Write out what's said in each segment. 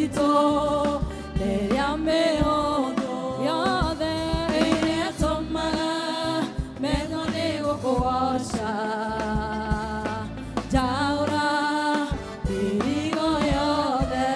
Mĩritũ rĩrĩa mĩhũthũ yothe ĩrĩa ĩtũmaga methwo nĩ gũkũgoca njaũra mĩrigo yothe.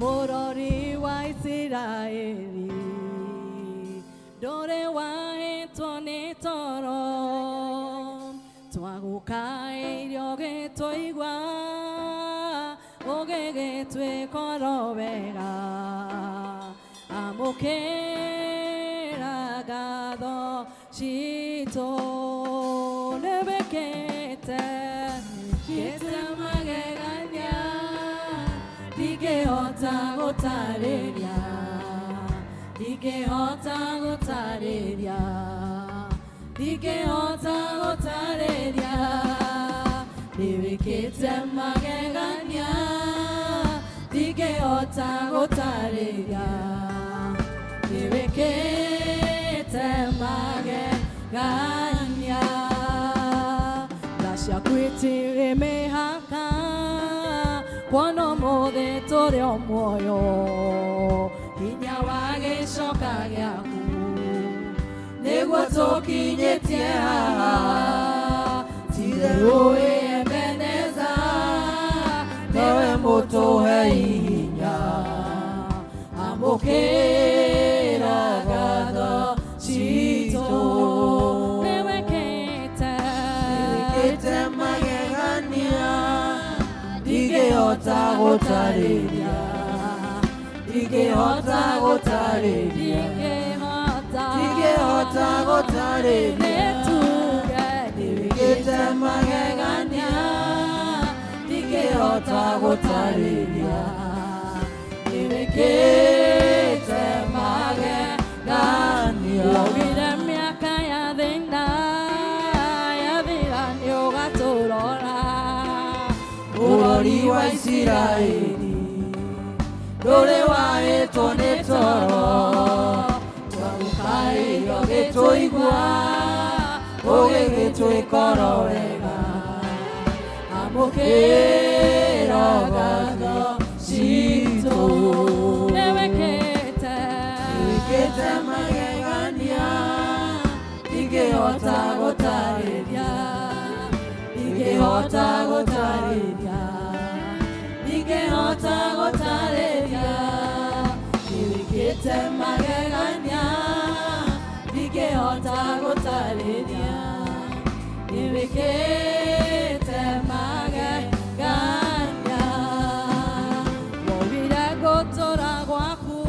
Mũrori wa Isiraeli ndũrĩ wahĩtwo nĩ toro twagũkaĩire ũgĩtũigua ũgĩgĩtwĩkoro wega amũkĩra ngatho citũ nĩwĩkĩte kĩte magegania ndingĩhota gũtarĩria ndingĩhota gũtarĩria ndingĩhota gũtarĩria nĩwĩkĩte magegania ndingĩhota gũtarĩria nĩwĩkĩte magegania tha ciaku itirĩ mĩhaka kuona ũmũthĩ tũrĩ o muoyo hinya wa gĩcoka gĩaku nĩguo tũkinyĩtie haha titherũ wĩ Ebeneza nĩwe mũtũhei hinya amũkĩra ngatho citũ nĩwĩkĩte Wĩkĩte magegania ndingĩhota gũtarĩria ndingĩhota gũtarĩria ndingĩhota ndingĩhota gũtarĩria nĩtuge Wĩkĩte magegania ndingĩhota gũtarĩria nĩwĩkĩte magegania Waugire mĩaka ya thĩna yathira nĩũgatũrora Mũrori wa Isiraeli ndũrĩ wahĩtwo nĩ toro twagũkaĩire ũgĩtũigua ũgĩgĩtwĩkoro wega amũkĩra ngatho citũ nĩwĩkĩte wĩkĩte magegania ndingĩhota gũtarĩria ndingĩhota gũtarĩria ndingĩhota gũtarĩria nĩwĩkĩte magegania ndingĩhota gũtarĩria nĩwĩkĩte magegania waugire ngũtũra gwaku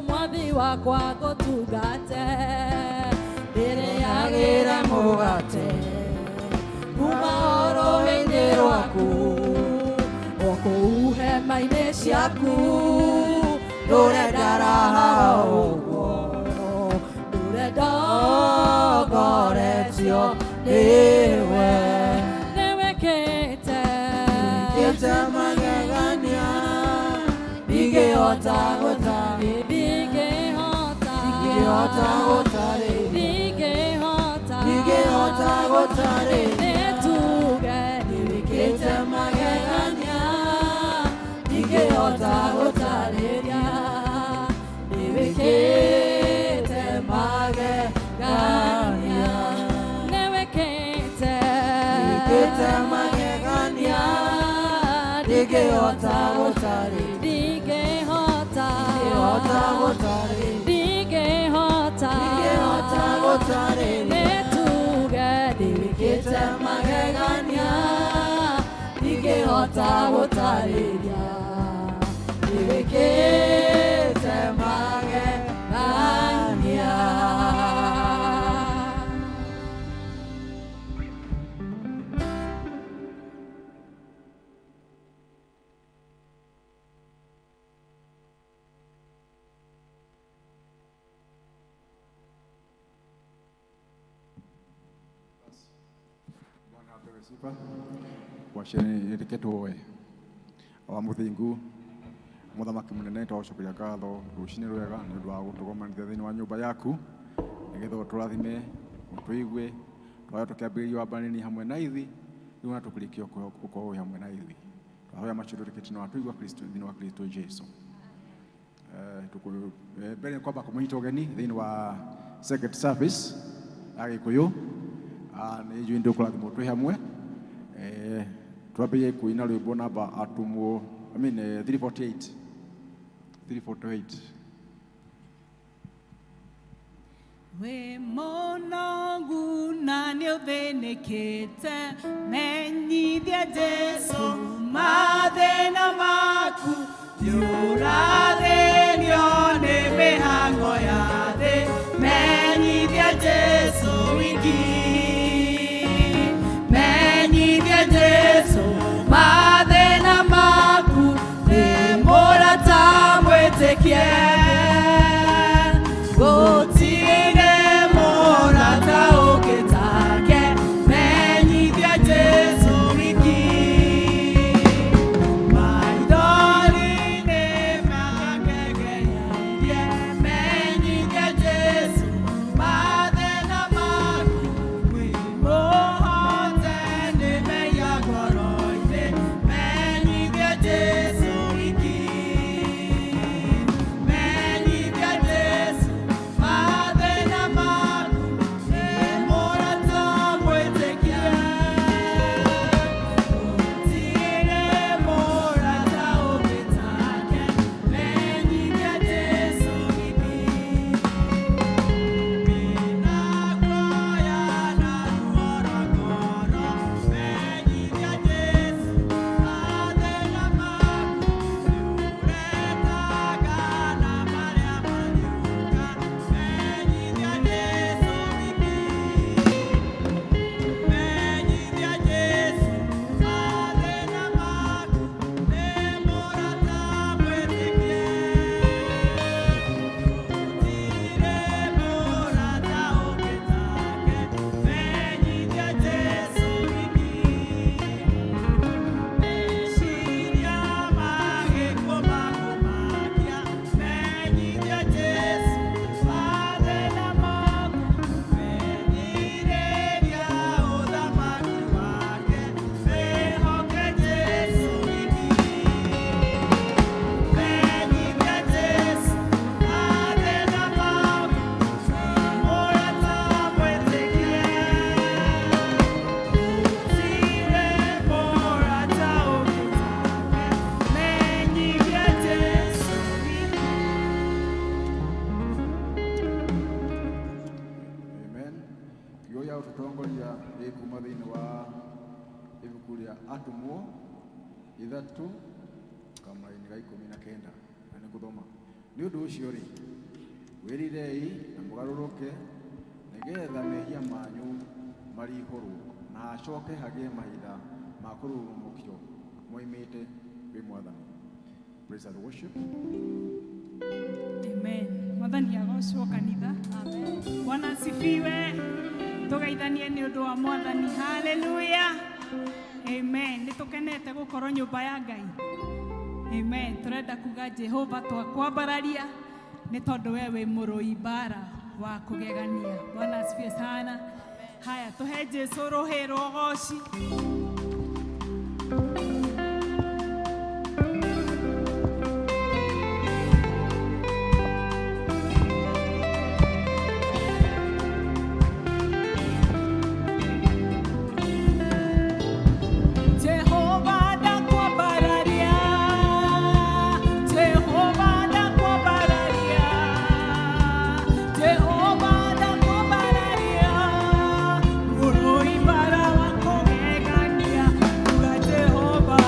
mwathi wakwa ngũtungate ndĩrĩagĩre mũgate kuma o rũhĩ-inĩ rwaku o kũu hema-inĩ ciaku ndũre ndaraha ũguo ndũre ndongoretio nĩwe nĩwĩkĩte kĩte magegania ndingĩhota gũtarĩria ndingĩhota ndingĩhota gũtarĩria ndingĩhota ndingĩhota gũtarĩria nĩtuge nĩwĩkĩte magegania ndingĩhota gũtarĩria nĩwĩkĩte magegania nĩwĩkĩte nĩwĩkĩte magegania ndingĩhota gũtarĩria ndingĩhota ndingĩhota gũtarĩria ndingĩhota ndingĩhota gũtarĩria nĩtuge nĩwĩkĩte magegania ndingĩhota gũtarĩria nĩwĩkĩte magegania. Sifa gwacĩrĩke tuoe wa muthingu muthamaki munene twagucokeria ngatho rucinĩ rwega nĩ ũndũ wa gũtũgomanithia thĩinĩ wa nyũmba yaku nĩgetha ũtũrathime ũtũigue twayo tũkĩambĩrĩria wambanĩri hamwe na ithuĩ rĩu na tũkĩrĩkia ũkorwo wĩ hamwe na ithuĩ twahoya macio tũrĩkĩtie na watũigua Kristo thĩinĩ wa Kristo Jesu. Mbere nĩ kwamba kũmũnyita ũgeni thĩinĩ wa second service ya Gĩkũyũ. Nĩ njũĩ ndũkũrathimwo twĩ hamwe. Twambĩrĩrie kũina rwĩmbo namba atumwo, I mean, 348 348. Wĩ mũnogu na nĩũthĩnĩkĩte, menyithia Jesũ mathĩna maku. Nĩũrathĩnio nĩ mĩhango ya thĩ, menyithia Jesũ wiki. Menyithia Jesũ mathĩna maku, nĩ mũrata mwĩtĩkie. Gũtirĩ mũrata ũngĩ take, menyithia Jesũ wiki. Maithori-inĩ makegeirie, menyithia Jesũ mathĩna maku. Wĩ mũhote nĩ mehia ngoro-inĩ, menyithia Jesũ wiki. Menyithia Jesũ mathĩna maku, nĩ mũrata mwĩtĩkie. Gũtirĩ mũrata ũngĩ take, menyithia Jesũ wiki. Wĩna guoya na ruo rwa ngoro, menyithia Jesũ mathĩna maku. Nĩũretanga na marĩa mariũka, menyithia Jesũ wiki. Menyithia Jesũ mathĩna maku, nĩ mũrata mwĩtĩkie. Gũtirĩ mũrata ũngĩ take, menyithia Jesũ wiki. Meciria magĩkũmakũmakia, menyithia Jesũ mathĩna maku. Menyithĩria ũthamaki wake, wĩhoke Jesũ wiki. Menyithia Jesũ mathĩna maku, nĩ mũrata mwĩtĩkie. Gũtirĩ mũrata ũngĩ take, menyithia Jesũ wiki. Amen. Kiugo gĩa gũtũtongoria gĩ kuma thĩinĩ wa ibuku rĩa Atũmwo 3 kamũraini ga 19 na nĩ ngũthoma. Nĩ ũndũ ũcio rĩ, wĩrirei na mũgarũrũke nĩgetha mehia manyu marihũrwo na hacoke hagĩe mahinda ma kũrurumũkio moimĩte kwĩ Mwathani. Praise and worship. Amen. Mwathani agocwo kanitha. Bwana asifiwe. Tugeithanie nĩ ũndũ wa Mwathani. Haleluya. Amen. Nĩ tũkenete gũkorwo nyũmba ya Ngai. Amen. Tũrenda kuga Jehova twakwambararia nĩ tondũ we wĩ mũrũi mbara wa kũgegania. Bwana asifiwe sana. Haya, tũhe Jesu rũhĩ rwa ũgoci. Jehova ndakwambararia, Jehova ndakwambararia, Jehova ndakwambararia, mũrũi mbara wa kũgegania, uga Jehova.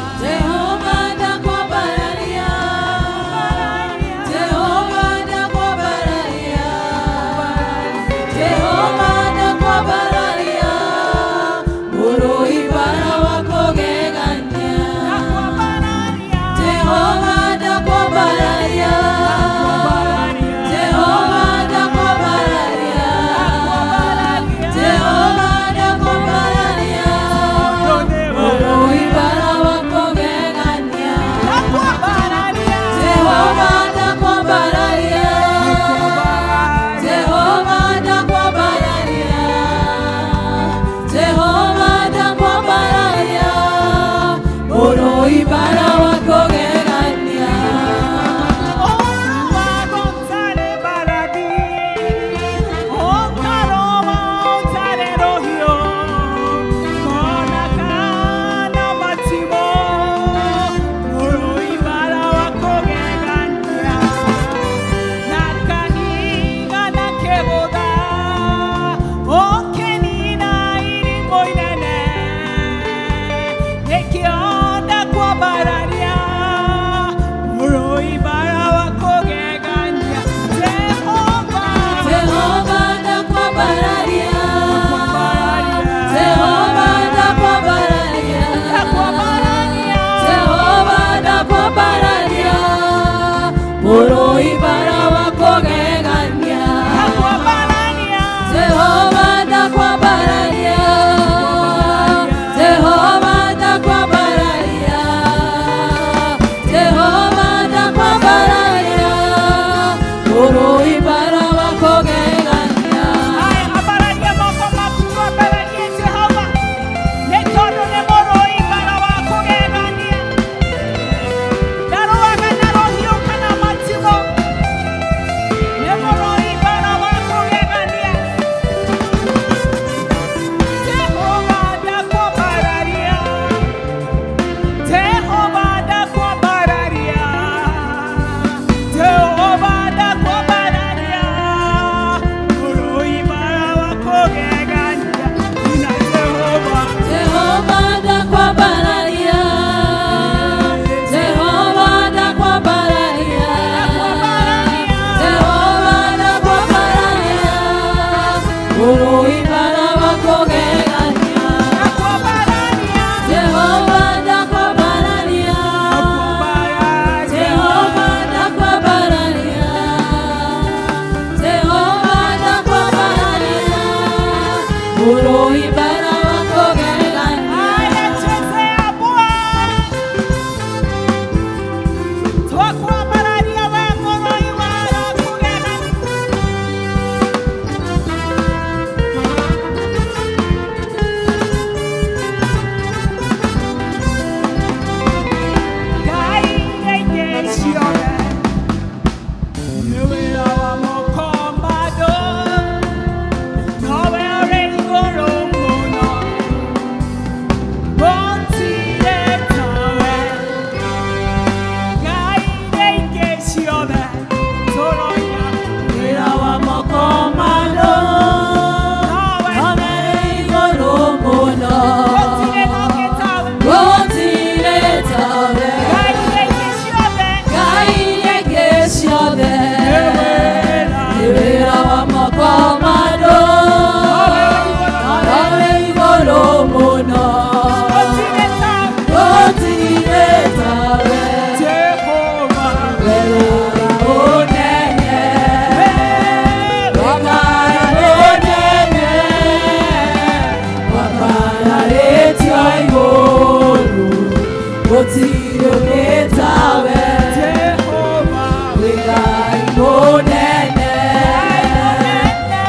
Gũtirĩ ũngĩ tawe. Jehova. Wĩ Ngai mũnene.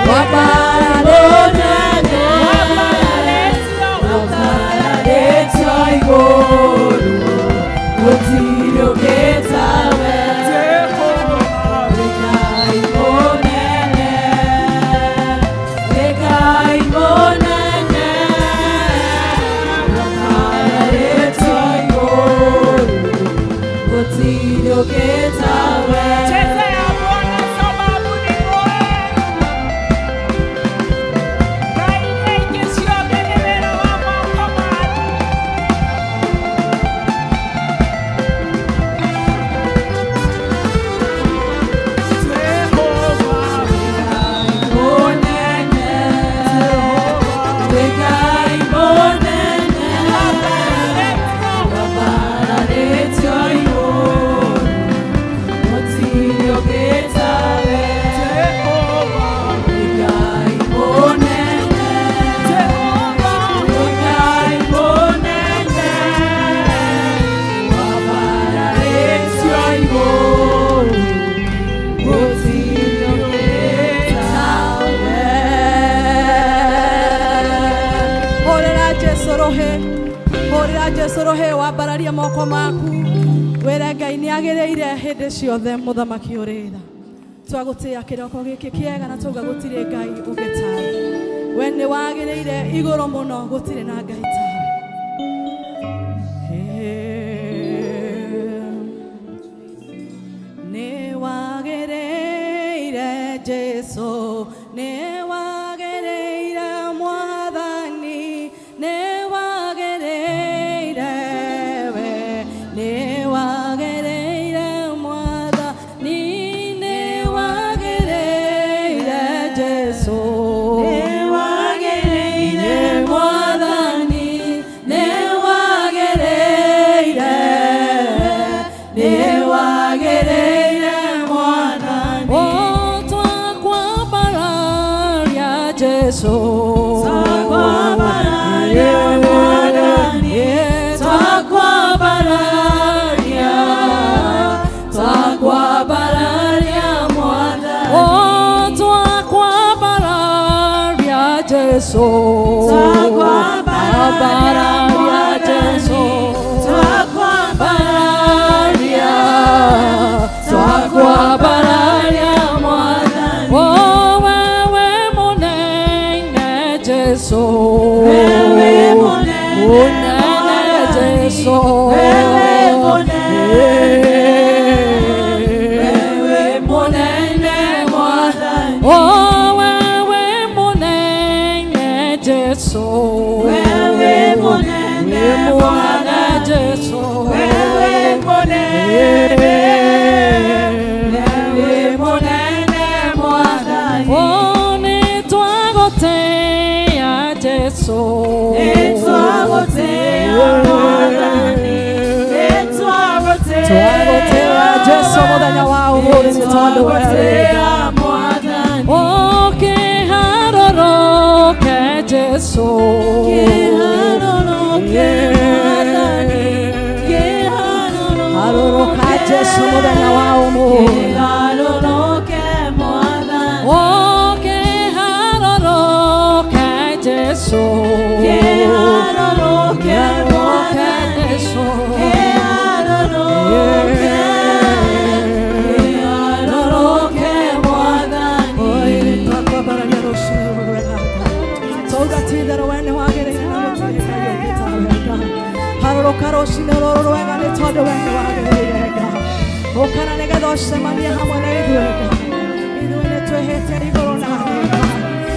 Wambararĩtio. Wambararĩtio igũrũ. Gũtirĩ ũngĩ tawe. Jehova. Wĩ Ngai mũnene. Wĩ Ngai mũnene. Wambararĩtio igũrũ. Gũtirĩ ũngĩ tawe. Chezea Bwana sababu ni mwema. Ngai iria ingĩ ciothe nĩ wĩra wa moko maku. Jehova. Mũnene. Wĩ Ngai mũnene. Wambararĩtio igũrũ. Gũtirĩ ũngĩ tawe. Jehova. Wĩ Ngai mũnene. Jehova. Wĩ Ngai mũnene. Wambararĩtio igũrũ. Gũtirĩ ũngĩ tawe. Hũrĩra Jesũ rũhĩ, hũrĩra Jesũ rũhĩ, wambararie moko maku wĩre Ngai nĩ agĩrĩire hĩndĩ ciothe, mũthamaki ũrĩ tha. Twagũtĩĩa kĩroko gĩkĩ kĩega na twauga gũtirĩ Ngai ũngĩ tawe. We nĩ wagĩrĩire igũrũ mũno, gũtirĩ na Ngai tawe. Nĩ wagĩrĩire Jesũ, nĩ wagĩrĩire Mwathani, nĩ wagĩrĩire we, nĩ wagĩrĩire Mwathani, nĩ wagĩrĩire Jesũ. Nĩ wagĩrĩire Mwathani, nĩ wagĩrĩire, nĩ wagĩrĩire Mwathani. Oh, twakwambararia Jesũ. Twakwambararia Mwathani, twakwambararia, twakwambararia Mwathani. Oh, twakwambararia Jesũ. Twakwambararia Jesũ. Twakwambararia, twakwambararia Mwathani. Oh, wewe mũnene Jesũ. Wewe mũnene Mũnene Mwathani, Jesũ. wewe mũnene, wewe mũnene Mwathani. Oh, wewe mũnene Jesũ. Wewe mũnene Mũnene Mwathani, Jesũ. wewe mũnene, wewe mũnene Mwathani. Oh, nĩtwagũtĩĩa Jesũ. Nĩtwagũtĩĩa Mwathani, nĩtwagũtĩĩa. Twagũtĩĩa Jesũ mũthenya wa ũmũthĩ nĩ tondũ we wĩ Nĩtwagũtĩĩa Mwathani. Oh, kĩharũrũke Jesũ. Kĩharũrũke Mwathani, kĩharũrũke. Harũrũka Jesũ mũthenya wa ũmũthĩ. Kĩharũrũke Mwathani. Oh, kĩharũrũke Jesũ. Kĩharũrũke Mwathani, Jesũ. kĩharũrũke, kĩharũrũke Mwathani. Twakwambararia rũciũ rwega twauga ti itherũ we nĩ wagĩrĩire na gũtirĩ Ngai ũngĩ tawe Ngai. Harũrũka rũcinĩ rũrũ rwega nĩ tondũ we nĩ wagĩrĩire Ngai. Ũkana nĩgetha ũcemanie hamwe na ithuĩ Ngai. Ithuĩ nĩ twĩhĩte igũrũ na thĩ Ngai.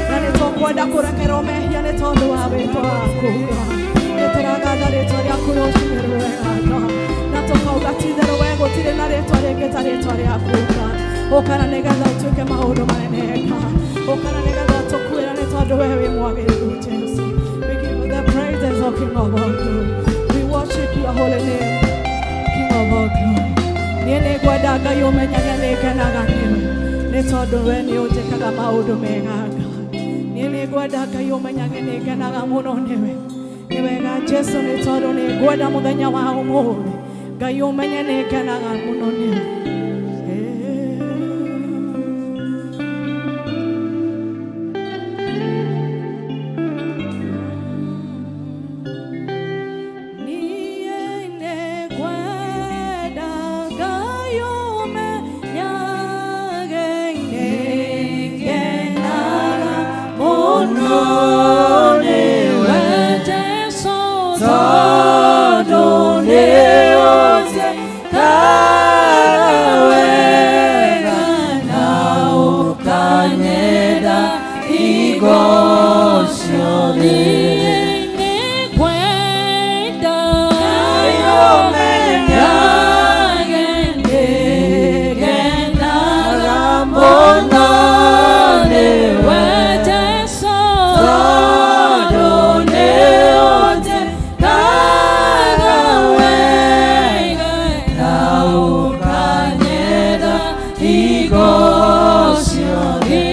Na nĩ tũkwenda kũrekerwo mehia nĩ tondũ wa wĩtwa waku Ngai. Nĩ tũragatha rĩtwa rĩaku rũcinĩ rwega Ngai. Na tũkauga ti itherũ we gũtirĩ na rĩtwa rĩngĩ ta rĩtwa rĩaku Ngai. Ũkana nĩgetha ũtuĩke maũndũ manene Ngai. Ũkana nĩgetha ũtũkuĩre nĩ tondũ we wĩ mwagĩrĩru Jesu. We give you the praises, O King of all glory. We worship your holy name, King of all glory. Niĩ nĩ ngwenda Ngai ũmenyage nĩ ngenaga nĩwe nĩ tondũ we nĩ ũnjĩkaga maũndũ mega Ngai. Niĩ nĩ ngwenda Ngai ũmenyage nĩ ngenaga mũno nĩwe. Nĩ wega Jesu nĩ tondũ nĩ ngwenda mũthenya wa ũmũthĩ. Ngai ũmenye nĩ ngenaga mũno nĩwe. Niĩ nĩngwenda Ngai ũmenyage nĩngenaga mũno nĩwe Jesũ, tondũ nĩũnjĩkaga wega na ũkanyenda hingo ciothe. Nĩngwenda Ngai ũmenyage nĩngenaga mũno nĩwe Jesũ, tondũ nĩũnjĩkaga wega na ũkanyenda hingo ciothe.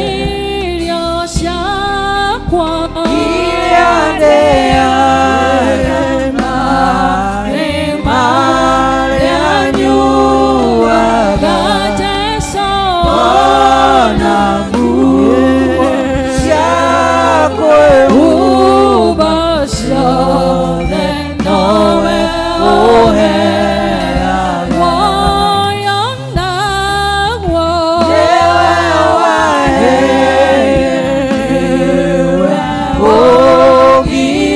Irio ciakwa iria ndĩaga marĩ marĩa nyuaga, Jesũ, ona nguo ciakwĩhumba ciothe nowe ũheaga. Muoyo naguo nĩwe waheire,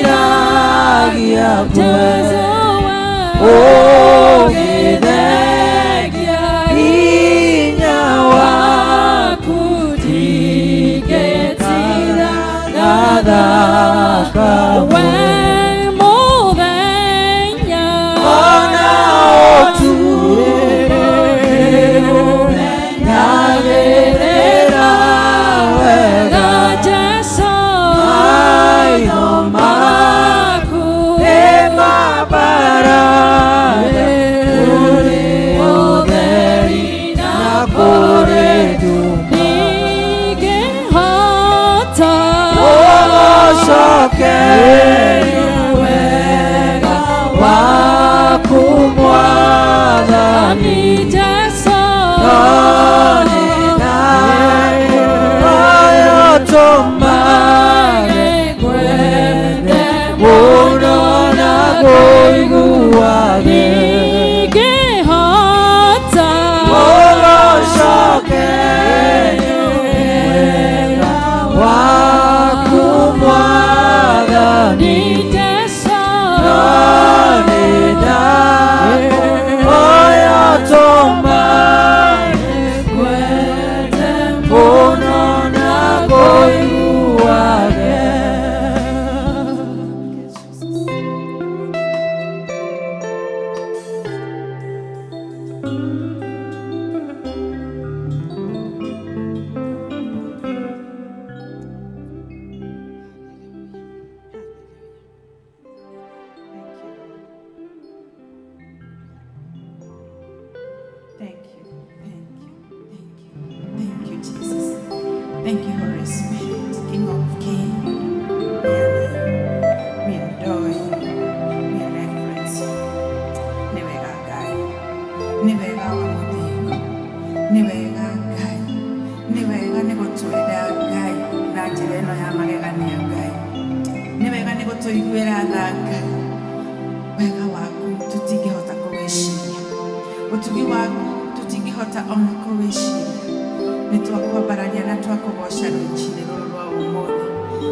ũgiragia Jesũ, ũgĩthengia hinya waku, ndingĩtira gathaka we mũthenya ona ũtukũ, nĩũmenyagĩrĩra wega Jesũ, maitho maku nĩmambaraga kũrĩ ũtheri na kũrĩ nduma, ndingĩhota gũgũcokeria wega waku Mwathani Jesũ, no nĩndakũhoya ũtũmage ngwende mũno na kũiguage, ndingĩhota gũgũcokeria wega waku Mwathani Jesũ, no nĩndakũhoya ũtũmage ngwende mũno na kũiguage. Thank you, thank you, thank you, thank you, Jesus. Thank you, Holy Spirit, King of Kings. We honor you, we adore you, we reverence you. Nĩ wega Ngai, nĩ wega wa mũthingu, nĩ wega Ngai, nĩ wega nĩ gũtwenda Ngai na njĩra ĩno ya magegania Ngai. Nĩ wega nĩ gũtũiguĩra tha Ngai. Wega waku tũtingĩhota kũwĩciria, ũtugi waku tũtingĩhota ona kũwĩciria. Nĩ twakwambararia na twakũgoca rũcinĩ rũrũ rwa ũmũthĩ,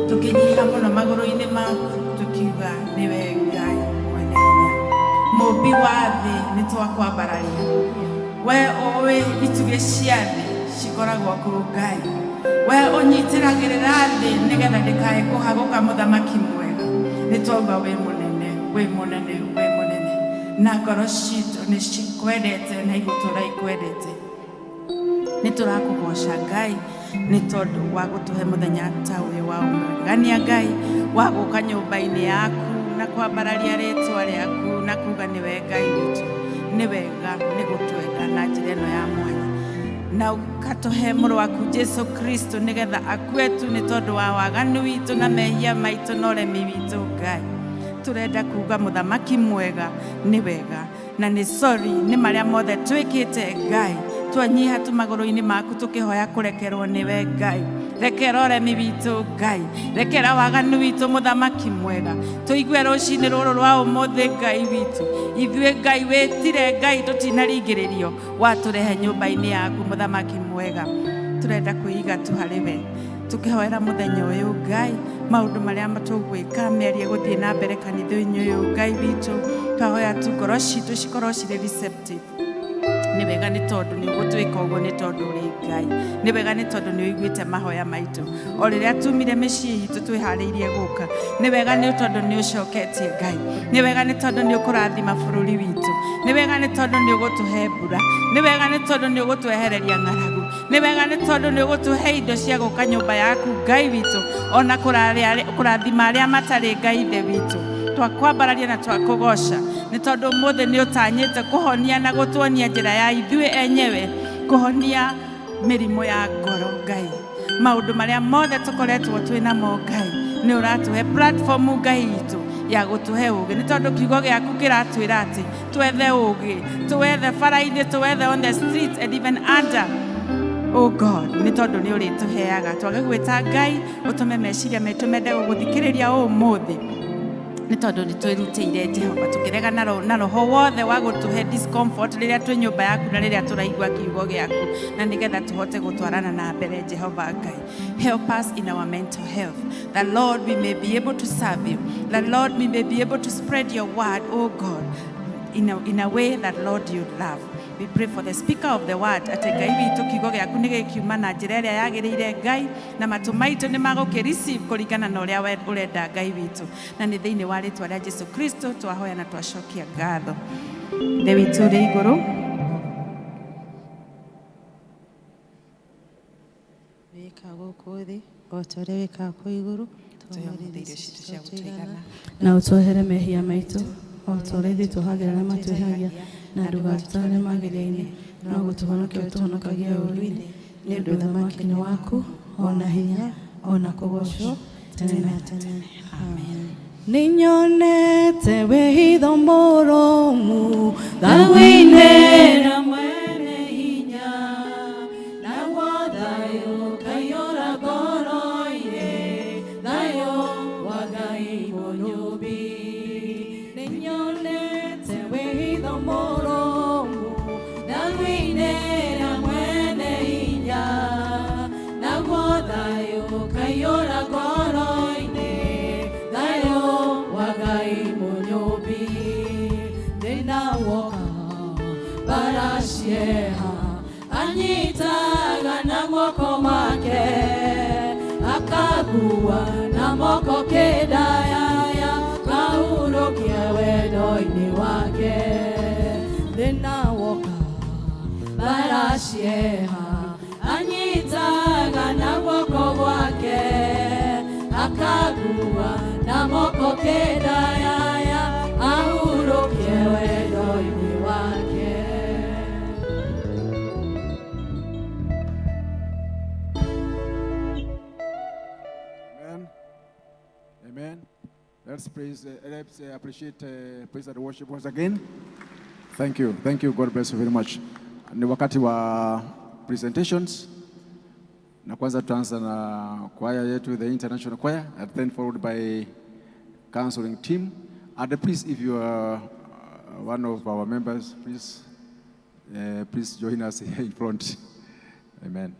tũkĩnyiha mũno magũrũ-inĩ maku, tũkiuga nĩwe Ngai mwene hinya, mũmbi wa thĩ. Nĩ twakwambararia we ũĩ itugĩ cia thĩ cikoragwo kũu Ngai, we ũnyitĩragĩrĩra thĩ nĩgetha ndĩkae kũhagũka. Mũthamaki mwega, nĩ twauga wĩ mũnene, wĩ mũnene, wĩ mũnene, na ngoro citũ nĩ cikwendete na igũtũra ikwendete. Nĩ tũrakũgoca Ngai nĩ tondũ wa gũtũhe mũthenya ta ũyũ wa ũmegania Ngai, wa gũka nyũmba-inĩ yaku na kwambararia rĩtwa rĩaku na kuga nĩwe Ngai witũ. Nĩ wega nĩ gũtwenda na njĩra ĩno ya mwanya na ũkatũhe mũrũ waku Jesu Kristo nĩgetha akue tu nĩ tondũ wa waganu witũ na mehia maitũ na ũremi witũ. Ngai, Turenda kuga muthamaki mwega ni wega na ni sorry ni maria mothe twikite Ngai. Twanyiha tu maguru-ini maku tukihoya kurekerwo niwe Ngai. Rekera ũremi witũ Ngai, rekera waganu witũ muthamaki mwega. Tuigue rũcinĩ rũrũ rwa ũmũthĩ Ngai witũ, ithuĩ Ngai wĩtire Ngai tũtinaringĩrĩrio, watũrehe nyũmba-inĩ yaku muthamaki mwega. Turenda kwĩiga tu harĩ we tukihoera muthenya ũyũ Ngai, maũndũ marĩa tũgwĩka mĩario gũthiĩ na mbere kanitha-inĩ ũyũ Ngai witũ. Twahoya tu ngoro citũ cikorwo cirĩ receptive. Nĩ wega nĩ tondũ nĩ ũgũtwĩka ũguo, nĩ tondũ ũrĩ Ngai. Nĩ wega nĩ tondũ nĩ ũiguĩte mahoya maitũ o rĩrĩa tumire mĩciĩ itũ twĩharĩirie gũka. Nĩ wega nĩ tondũ nĩ ũcoketie Ngai. Nĩ wega nĩ tondũ nĩ ũkũrathima bũrũri witũ. Nĩ wega nĩ tondũ nĩ ũgũtũhe mbura. Nĩ wega nĩ tondũ nĩ ũgũtwehereria ng'aragu. Nĩ wega nĩ tondũ nĩ ũgũtũhe indo cia gũka nyũmba yaku Ngai witũ, ona kũrathima arĩa matarĩ Ngai ithe witũ. Twakwambararia na twakũgoca nĩ tondũ ũmũthĩ nĩ ũtanyĩte kũhonia na gũtuonia njĩra ya ithuĩ enyewe kũhonia mĩrimũ ya ngoro Ngai. Maũndũ marĩa mothe tũkoretwo twĩ namo Ngai, nĩ ũratũhe platform Ngai itũ ya gũtũhe ũgĩ, nĩ tondũ kiugo gĩaku kĩratwĩra atĩ twethe ũgĩ, twethe bara-inĩ, twethe on the streets and even under. Oh God, nĩ tondũ nĩ ũrĩtũheaga. Twage gwĩta Ngai ũtũme meciria maitũ mende gũgũthikĩrĩria ũmũthĩ, nĩ tondũ nĩ twĩrutĩire Jehova tũkĩrega na roho wothe wa gũtũhe discomfort rĩrĩa twĩ nyũmba yaku na rĩrĩa tũraigua kiugo gĩaku, na nĩgetha tũhote gũtwarana na mbere Jehova Ngai. Help us in our mental health, that Lord we may be able to serve you, that Lord we may be able to spread your word, oh God, in a way that Lord you love. We pray for the speaker of the word, atĩ Ngai witũ kiugo gĩaku nĩ gĩkiuma na njĩra ĩrĩa yagĩrĩire Ngai, na matũ maitũ nĩ magũkĩ receive kũringana na ũrĩa we ũrenda Ngai witũ, na nĩ thĩinĩ wa rĩtwa rĩa Jesu Kristo twahoya na twacokia ngatho. Ithe witũ ũrĩ igũrũ, wĩka gũkũ thĩ o ta ũrĩa wĩkaga kũu igũrũ. Tũhe ũmũthĩ irio citũ cia gũtũigana, na ũtuohere mehia maitũ o ta ũrĩa ithuĩ tuohagĩra arĩa matwĩhagia, na ndũgatũtware magerio-inĩ, no gũtũhonokia ũtũhonokagie ũũru-inĩ, nĩ ũndũ ũthamaki nĩ waku, o na hinya, o na kũgoocwo tene na tene. Amen. Nĩnyonete wĩhitho mũrũmu thayũ-inĩ na mwene hinya, naguo thayũ kaiyũra ngoro-inĩ, thayũ wa Ngai mũnyũmbi. Nĩnyonete wĩhitho mũrũmu thayũ-inĩ na mwene hinya, naguo thayũ kaiyũra ngoro-inĩ, thayũ wa Ngai mũnyũmbi. Thĩna woka baracieha anyitaga na moko make, akagua na moko kĩndayaya, kahurũkie wendo-inĩ wake. Thĩna woka baracieha anyitaga na guoko gwake, akagua na moko kĩndayaya, ahurũkie wendo-inĩ wake. Amen. Amen. Let's praise, let's appreciate praise and worship once again. Thank you. Thank you. God bless you very much. Ni wakati wa presentations. Na kwanza tutaanza na kwaya yetu, the International Choir, and then followed by counseling team. And please, if you are one of our members, please join us here in front. Amen.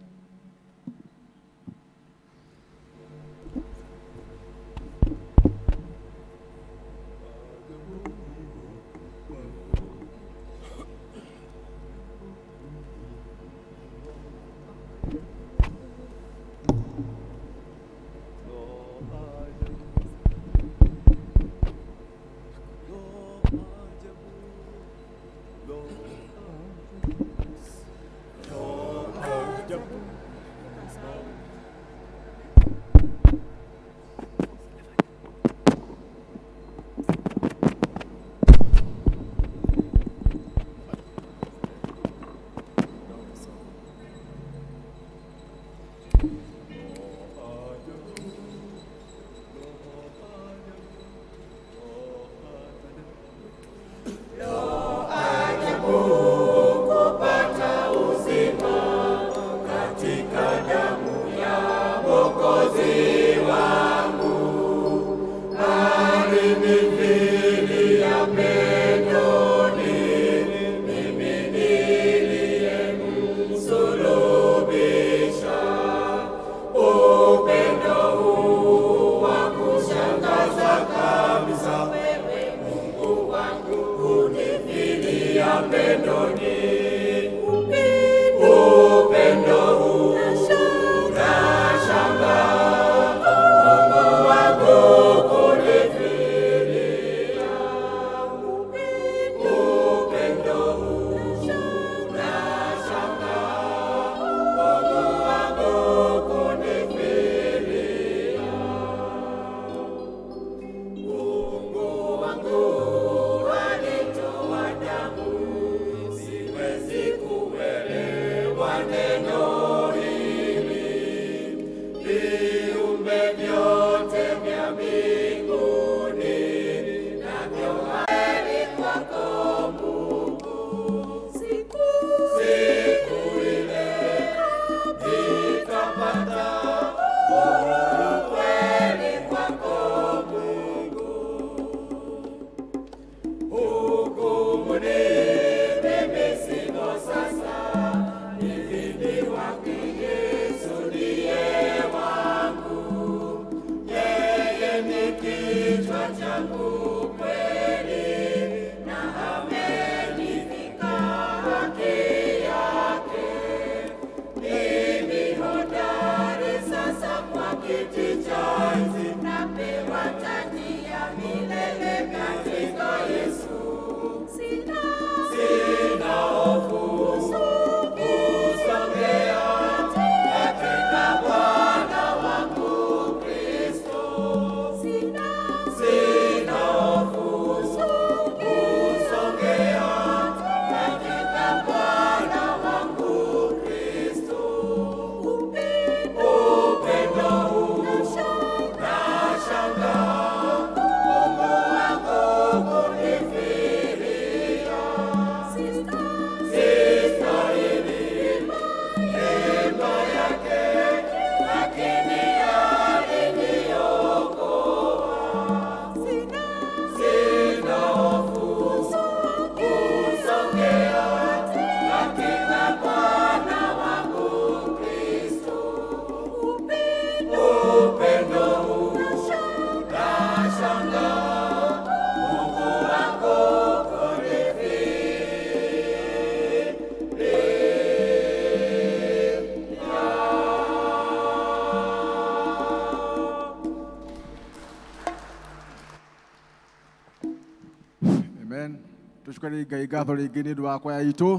Amen. Tushukuru Ngai ngatho rĩngĩ nĩ ũndũ wa kwaya itũ.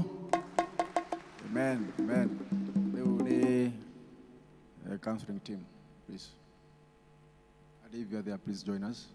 Amen. Amen. Rĩu nĩ counseling team, please. And if you are there, please join us.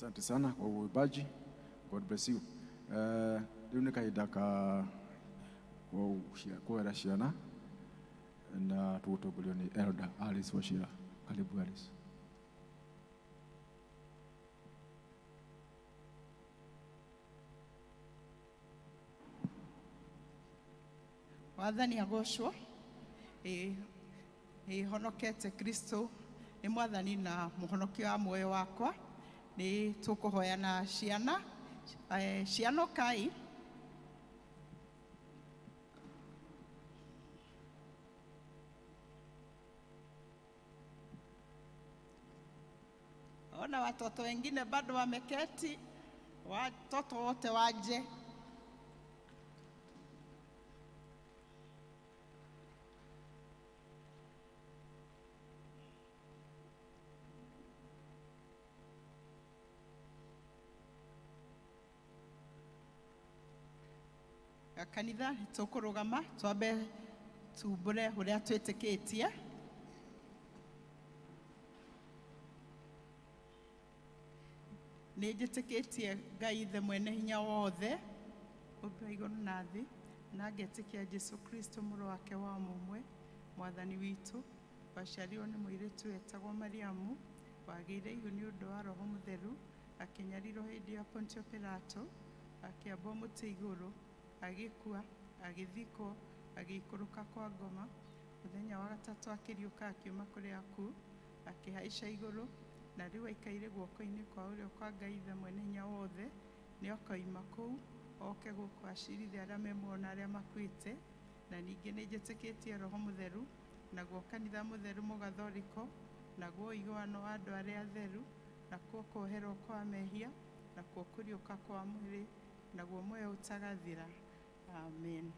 Asante sana kwa uimbaji. God bless you. Rĩu nĩ kahinda ka kũera ciana na tũgũtongorio nĩ Elder Alice Wachira. Karibu Alice. Wathani agocwo. Ĩ honokete Kristo nĩ mwathani na mũhonokia wa muoyo wakwa. Nĩ tũkũhoya na ciana. Ciana ũkai. Ona watoto wengine bado wameketi, watoto wote waje. Kanitha tũkũrũgama twambe tumbũre ũrĩa twĩtĩkĩtie. Nĩ njĩtĩkĩtie Ngai Ithe mwene hinya wothe, ũmbi wa igũrũ na thĩ, na ngetĩkia Jesũ Kristo mũrũ wake wa mũmwe, mwathani witũ, waciarirwo nĩ mũirĩtu wetagwo Mariamu, wagĩire ihu nĩ ũndũ wa Roho Mũtheru, akĩnyarirwo hĩndĩ ya Pontio Pilato, akĩambwo mũtĩ igũrũ, agĩkua, agĩthikwo, agĩikũrũka kwa ngoma. Mũthenya wa gatatũ akĩriũka akiuma kũrĩ akuũ, akĩhaica igũrũ, na rĩu aikaire guoko-inĩ kwa ũrĩo kwa Ngai Ithe mwene hinya wothe. Nĩ akoima kũu oke gũkũ acirithie arĩa me muoyo na arĩa makuĩte. Na ningĩ nĩ njĩtĩkĩtie Roho Mũtheru, naguo kanitha mũtheru mũgathoriko, naguo ũiguano wa andũ arĩa atheru, nakuo kuoherwo kwa mehia, nakuo kũriũka kwa mwĩrĩ, naguo muoyo ũtagathira. Amen.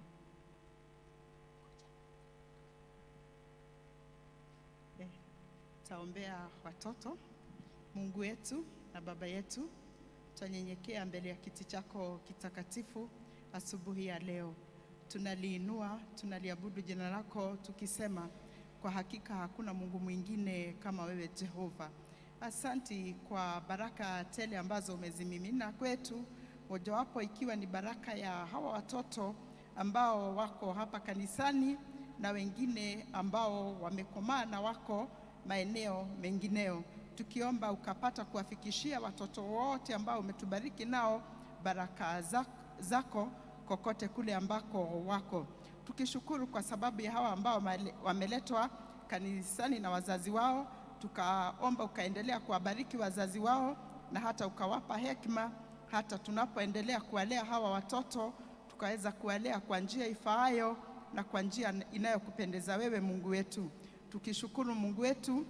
Taombea watoto. Mungu wetu na Baba yetu, twanyenyekea mbele ya kiti chako kitakatifu asubuhi ya leo. Tunaliinua, tunaliabudu jina lako tukisema kwa hakika hakuna Mungu mwingine kama wewe Jehova. Asanti kwa baraka tele ambazo umezimimina kwetu, mojawapo ikiwa ni baraka ya hawa watoto ambao wako hapa kanisani na wengine ambao wamekomaa na wako maeneo mengineo. Tukiomba ukapata kuwafikishia watoto wote ambao umetubariki nao baraka zako kokote kule ambako wako. Tukishukuru kwa sababu ya hawa ambao wameletwa kanisani na wazazi wao, tukaomba ukaendelea kuwabariki wazazi wao na hata ukawapa hekima, hata tunapoendelea kuwalea hawa watoto tukaweza kuwalea kwa njia ifaayo na kwa njia inayokupendeza wewe Mungu wetu. Tukishukuru Mungu wetu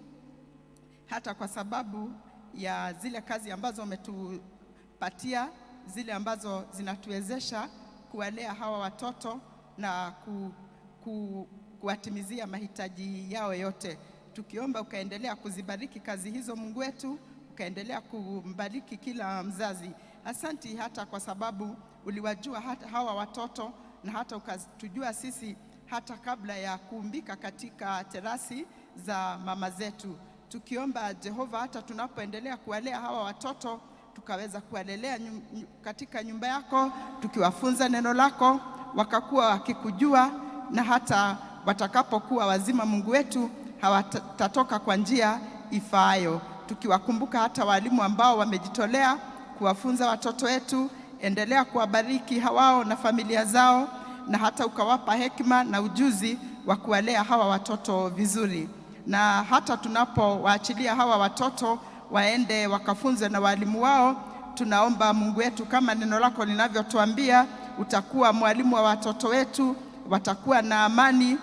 hata kwa sababu ya zile kazi ambazo umetupatia, zile ambazo zinatuwezesha kuwalea hawa watoto na kuwatimizia mahitaji yao yote. Tukiomba ukaendelea kuzibariki kazi hizo Mungu wetu, ukaendelea kumbariki kila mzazi. Asanti hata kwa sababu uliwajua hata hawa watoto na hata ukatujua sisi hata kabla ya kuumbika katika terasi za mama zetu. Tukiomba Jehova hata tunapoendelea kuwalea hawa watoto tukaweza kuwalelea katika nyumba yako, tukiwafunza neno lako, wakakuwa wakikujua, na hata watakapokuwa wazima Mungu wetu hawatatoka kwa njia ifaayo. Tukiwakumbuka hata walimu ambao wamejitolea kuwafunza watoto wetu, endelea kuwabariki hawao na familia zao, na hata ukawapa hekima na ujuzi wa kuwalea hawa watoto vizuri. Na hata tunapowaachilia hawa watoto waende wakafunzwe na walimu wao, tunaomba Mungu wetu kama neno lako linavyotuambia, utakuwa mwalimu wa watoto wetu, watakuwa na amani.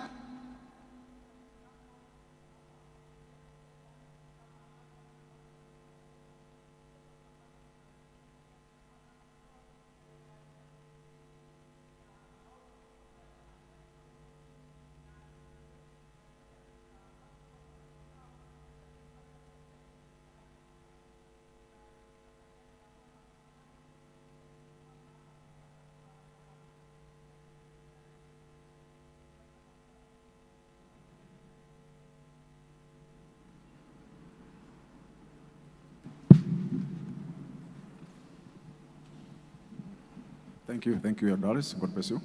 Thank you, thank you, Doris. God bless you.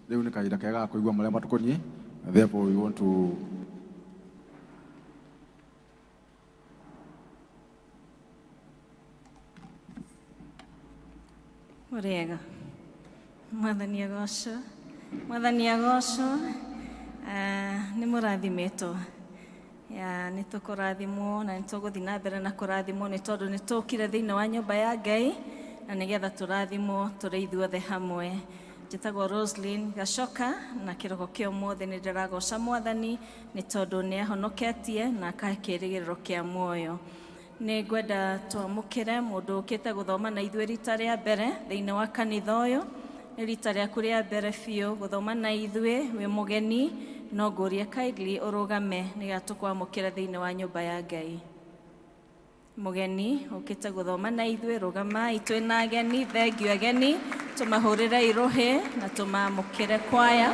Rĩu nĩ kahinda kega ga kũigua marĩa matũkoniĩ. Therefore, we want to Mũrĩega. Mwathani agocwo. Mwathani agocwo. Ah, nĩ mũrathimĩtwo. Ya, nĩ tũkũrathimwo na nĩ tũgũthiĩ na mbere na kũrathimwo nĩ tondũ nĩ tũkire thĩinĩ wa nyũmba ya Ngai na nĩgetha tũrathimwo tũrĩ ithuothe hamwe. Njĩtagwo Roslyn Gacoka na kĩroko kĩa ũmũthĩ nĩ ndĩragoca Mwathani nĩ tondũ nĩ ahonoketie na akahe kĩĩrĩgĩrĩro kĩa muoyo. Nĩ ngwenda twamũkĩre mũndũ ũkĩte gũthoma na ithuĩ rita rĩa mbere thĩinĩ wa kanitha ũyũ. Nĩ rita rĩaku rĩa mbere biũ gũthoma na ithuĩ wĩ mũgeni, no ngũrie kindly ũrũgame nĩgetha tũkwamũkĩre thĩinĩ wa nyũmba ya Ngai. Mũgeni ũkĩte gũthoma na ithuĩ, rũgamai twĩna ageni, thengiũ ageni, tũmahũrĩre irũhĩ na tũmamũkĩre kwaya.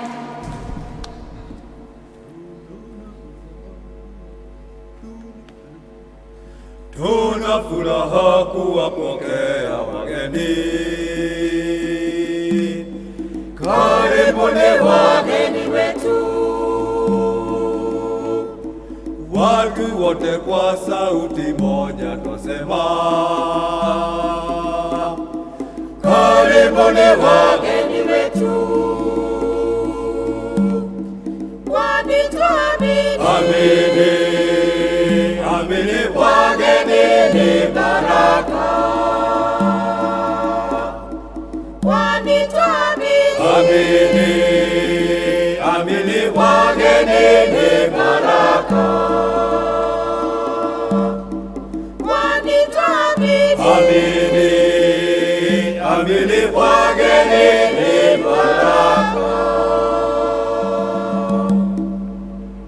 Tuna furaha kuwapokea wageni. Karibuni wageni wetu, watu wote kwa sauti moja twasema, karibuni wageni wetu. Kwani twamini Amini, amini, wageni ni baraka. Kwani twamini Amini, amini, wageni ni baraka. Kwani twamini Amini, amini, wageni ni baraka.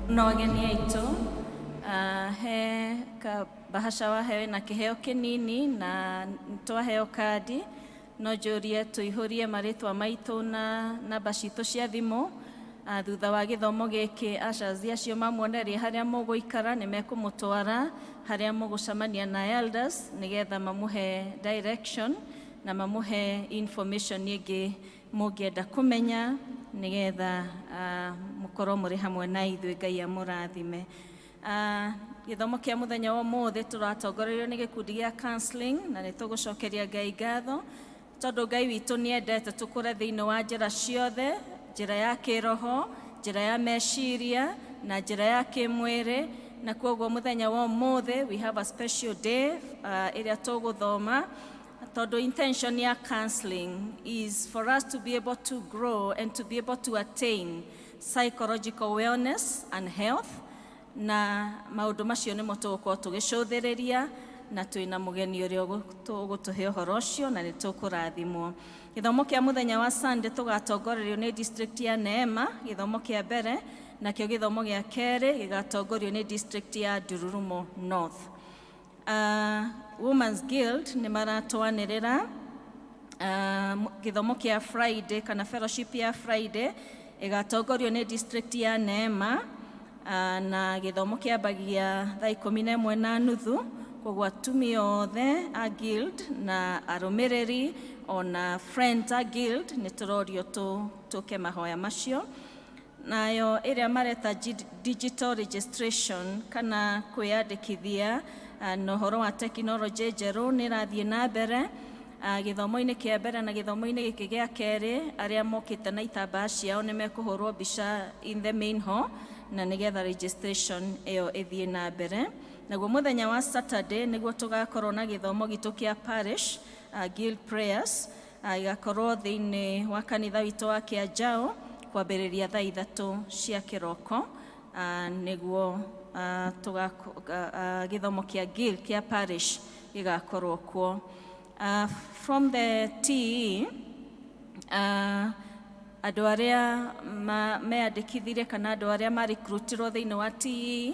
No ageni aitũ, he ka bahasha waheo na kĩheo kĩnini na twaheo kandi no njũrie tũihũrie marĩtwa maitũ na namba citũ cia thimũ. Thutha wa gĩthomo gĩkĩ ushers acio mamuoneria harĩa mũgũikara nĩ mekũmũtwara harĩa mũgũcemania na elders nĩgetha mamũhe direction na mamũhe information ĩngĩ mũngĩenda kũmenya nĩgetha mũkorwo mũrĩ hamwe na ithuĩ. Ngai amũrathime. Gĩthomo kĩa mũthenya wa ũmũthĩ tũratongorerio nĩ gĩkundi gĩa counseling na nĩ tũgũcokeria Ngai ngatho tondũ Ngai witũ nĩ endete tũkũre thĩinĩ wa njĩra ciothe, njĩra ya kĩroho, njĩra ya meciria na njĩra ya kĩmwĩrĩ. Na kwoguo mũthenya wa ũmũthĩ we have a special day ĩrĩa tũgũthoma tondũ intention ya counseling is for us to be able to grow and to be able to attain psychological wellness and health, na maũndũ macio nĩmo tũgũkorwo tũgĩcũthĩrĩria na twĩna mũgeni ũrĩa ũgũtũhe ũhoro ũcio na nĩ tũkũrathimwo. Gĩthomo kĩa mũthenya wa Sunday tũgatongorerio nĩ district ya Neema gĩthomo kĩa mbere, nakĩo gĩthomo gĩa kerĩ gĩgatongorio nĩ district ya Ndururumo North. Women's Guild nĩ maratwanĩrĩra gĩthomo kĩa Friday kana fellowship ya Friday ĩgatongorio nĩ district ya Neema, na gĩthomo kĩambagia thaa 11:30. Koguo atumia othe a guild na arũmĩrĩri ona friends a guild nĩ tũrorio tũke mahoya macio. Nayo ĩrĩa mareta digital registration kana kwĩyandĩkithia na ũhoro wa tekinoronjĩ njerũ nĩ ĩrathiĩ na mbere. Gĩthomo-inĩ kĩa mbere na gĩthomo-inĩ gĩkĩ gĩa kerĩ, arĩa mokĩte na itambaa ciao nĩ mekũhũrwo mbica in the main hall na nĩgetha registration ĩyo ĩthiĩ na mbere. Naguo mũthenya wa Saturday nĩguo tũgakorwo na gĩthomo gitũ kĩa parish guild prayers, igakorwo thĩinĩ wa kanitha witũ wa Kĩanjao kwambĩrĩria thaa 3 cia kĩroko, nĩguo gĩthomo kĩa guild kĩa parish gĩgakorwo kuo. From the TE, andũ arĩa meyandĩkithirie kana andũ arĩa marekrutirwo thĩinĩ wa TE,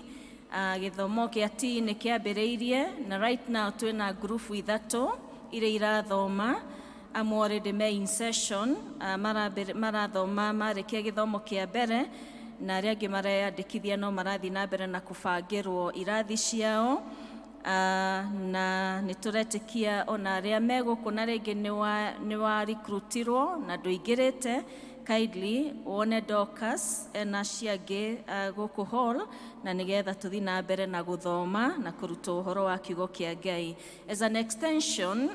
gĩthomo gĩa TE nĩ kĩambĩrĩirie na right now twĩna ngurubu ithatũ iria irathoma. Amwe already me in session, marathoma marĩkia gĩthomo kĩa mbere, na arĩa angĩ mareyandĩkithia no marathiĩ na mbere na kũbangĩrwo irathi ciao. Na nĩ tũretĩkia ona arĩa me gũkũ na rĩngĩ nĩ wa recruitirwo na ndũingĩrĩte, kindly wone Dorcas ena ciangĩ gũkũ hall na nĩgetha tũthiĩ na mbere na gũthoma na kũrutwo ũhoro wa kiugo kĩa Ngai. As an extension,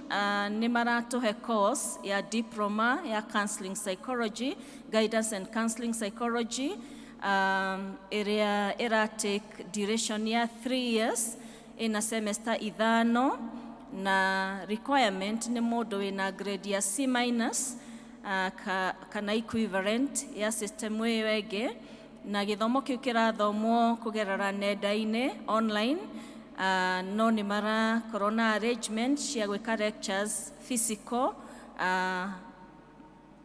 nĩ maratũhe course ya diploma ya counseling psychology, guidance and counseling psychology, ĩrĩa ĩra take duration ya 3 years, ĩna semester 5, na requirement nĩ mũndũ wĩna grade ya C minus kana equivalent ya system ĩyo ĩngĩ, na gĩthomo kĩu kĩrathomwo kũgerera nenda-inĩ, online, no nĩ marakorwo na arrangement cia gwĩka lectures physical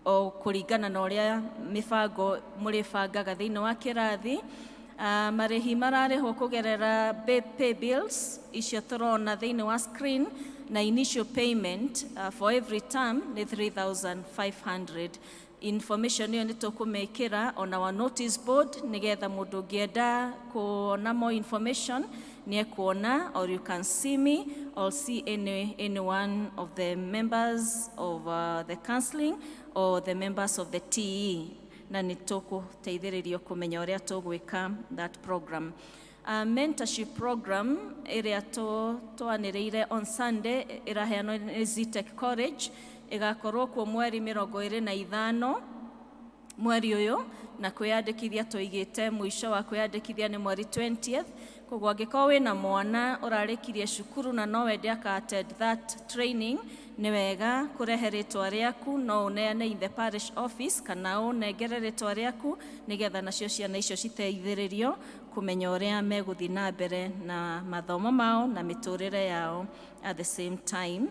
o kũringana na ũrĩa mĩbango mũrĩbangaga thĩinĩ wa kĩrathi. Marĩhi mararĩhwo kũgerera pay bills icio tũrona thĩinĩ wa screen, na initial payment for every term nĩ 3500. Information ĩyo nĩ tũkũmĩkĩra on our notice board nĩgetha mũndũ ũngĩenda kuona more information nĩ ekuona, or you can see me or see any one of the members of the counseling or the members of the TE, na nĩ tũkũteithĩrĩrio kũmenya ũrĩa tũgwĩka that program. Mentorship program ĩrĩa twanĩrĩire on Sunday ĩraheanwo nĩ Zetech College, ĩgakorwo kuo mweri 25 mweri ũyũ, na kwĩyandĩkithia tũigĩte mũico wa kwĩyandĩkithia nĩ mweri 20th. Koguo angĩkorwo wĩna mwana ũrarĩkirie cukuru na no wende aka attend that training, nĩ wega kũrehe rĩtwa rĩaku. No ũneane in the parish office kana ũnengere rĩtwa rĩaku nĩgetha nacio ciana icio citeithĩrĩrio kũmenya ũrĩa megũthiĩ na mbere na mathomo mao na mĩtũrĩre yao at the same time.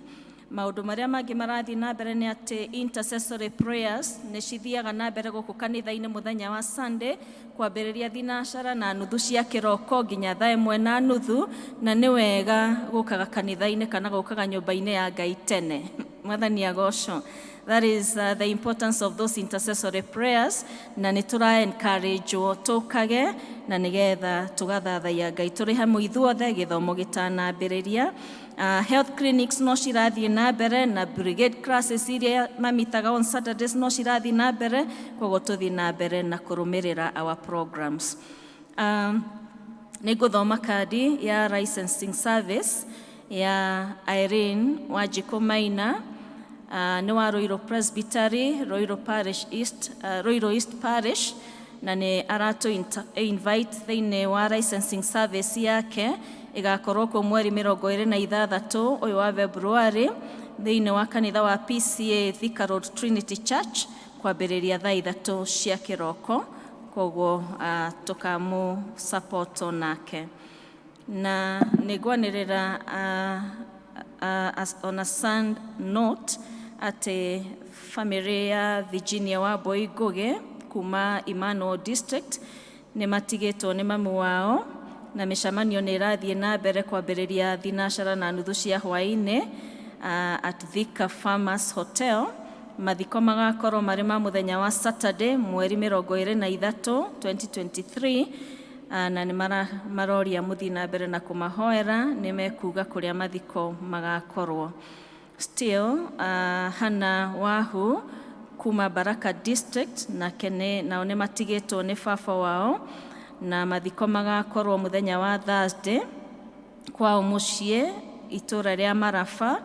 Maũndũ marĩa mangĩ marathiĩ na mbere nĩ atĩ intercessory prayers nĩ cithiaga na mbere gũkũ kanitha-inĩ mũthenya wa Sunday kwambĩrĩria 6:30 cia kĩroko nginya 1:30, na nĩ wega gũkaga kanitha-inĩ kana gũkaga nyũmba-inĩ ya Ngai tene. Mwathani agocwo. That is the importance of those intercessory prayers, na nĩ tũra encourage tũkage na nĩgetha tũgathathaiya Ngai tũrĩ hamwe ithuothe gĩthomo gĩtanambĩrĩria. Health clinics no cirathiĩ na mbere, na brigade classes iria mamitaga on Saturdays no cirathiĩ na mbere, koguo tũthiĩ na mbere na kũrũmĩrĩra our programs. Nĩ ngũthoma kandi ya licensing service ya Irene Wanjikũ Maina, nĩ wa Ruiru Presbytery, Ruiru Parish East, Ruiru East Parish, na nĩ aratũ invite thĩinĩ wa licensing service yake ĩgakorwo kuo mweri 26 ũyũ wa February thĩinĩ wa kanitha wa PCA Thika Road Trinity Church kwambĩrĩria thaa 3 cia kĩroko. Koguo tũkamũ support nake, na nĩ ngwanĩrĩra on a sad note atĩ family ya Virginia wa Boy Ngugi kuma Emmanuel District nĩ matigĩtwo nĩ mamu wao, na mĩcemanio nĩ ĩrathiĩ na mbere kwambĩrĩria 6:30 cia hwaĩ-inĩ at Thika Farmers Hotel. Mathiko magakorwo marĩ ma mũthenya wa Saturday mweri 23 2023, na nĩ maroria mũthiĩ na mbere na kũmahoera. Nĩ mekuga kũrĩa mathiko magakorwo. Still, Hannah Wahu kuma Baraka District nake nao nĩ matigĩtwo nĩ baba wao, na mathiko magakorwo mũthenya wa Thursday kwao mũciĩ itũra rĩa Maraba,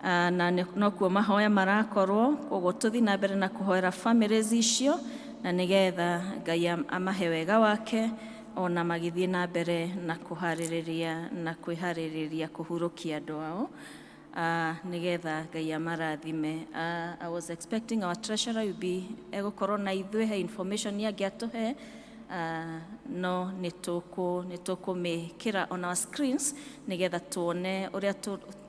na nokuo mahoya marakorwo. Koguo tũthiĩ na mbere na kũhoera families icio na nĩgetha Ngai amahe wega wake ona magĩthiĩ na mbere na kũharĩrĩria na kwĩharĩrĩria kũhurũkia andũ ao, nĩgetha Ngai amarathime. I was expecting our treasurer will be egũkorwo na ithuĩ, he information angĩatũhe, no nĩ tũkũmĩkĩra on our screens nĩgetha tuone ũrĩa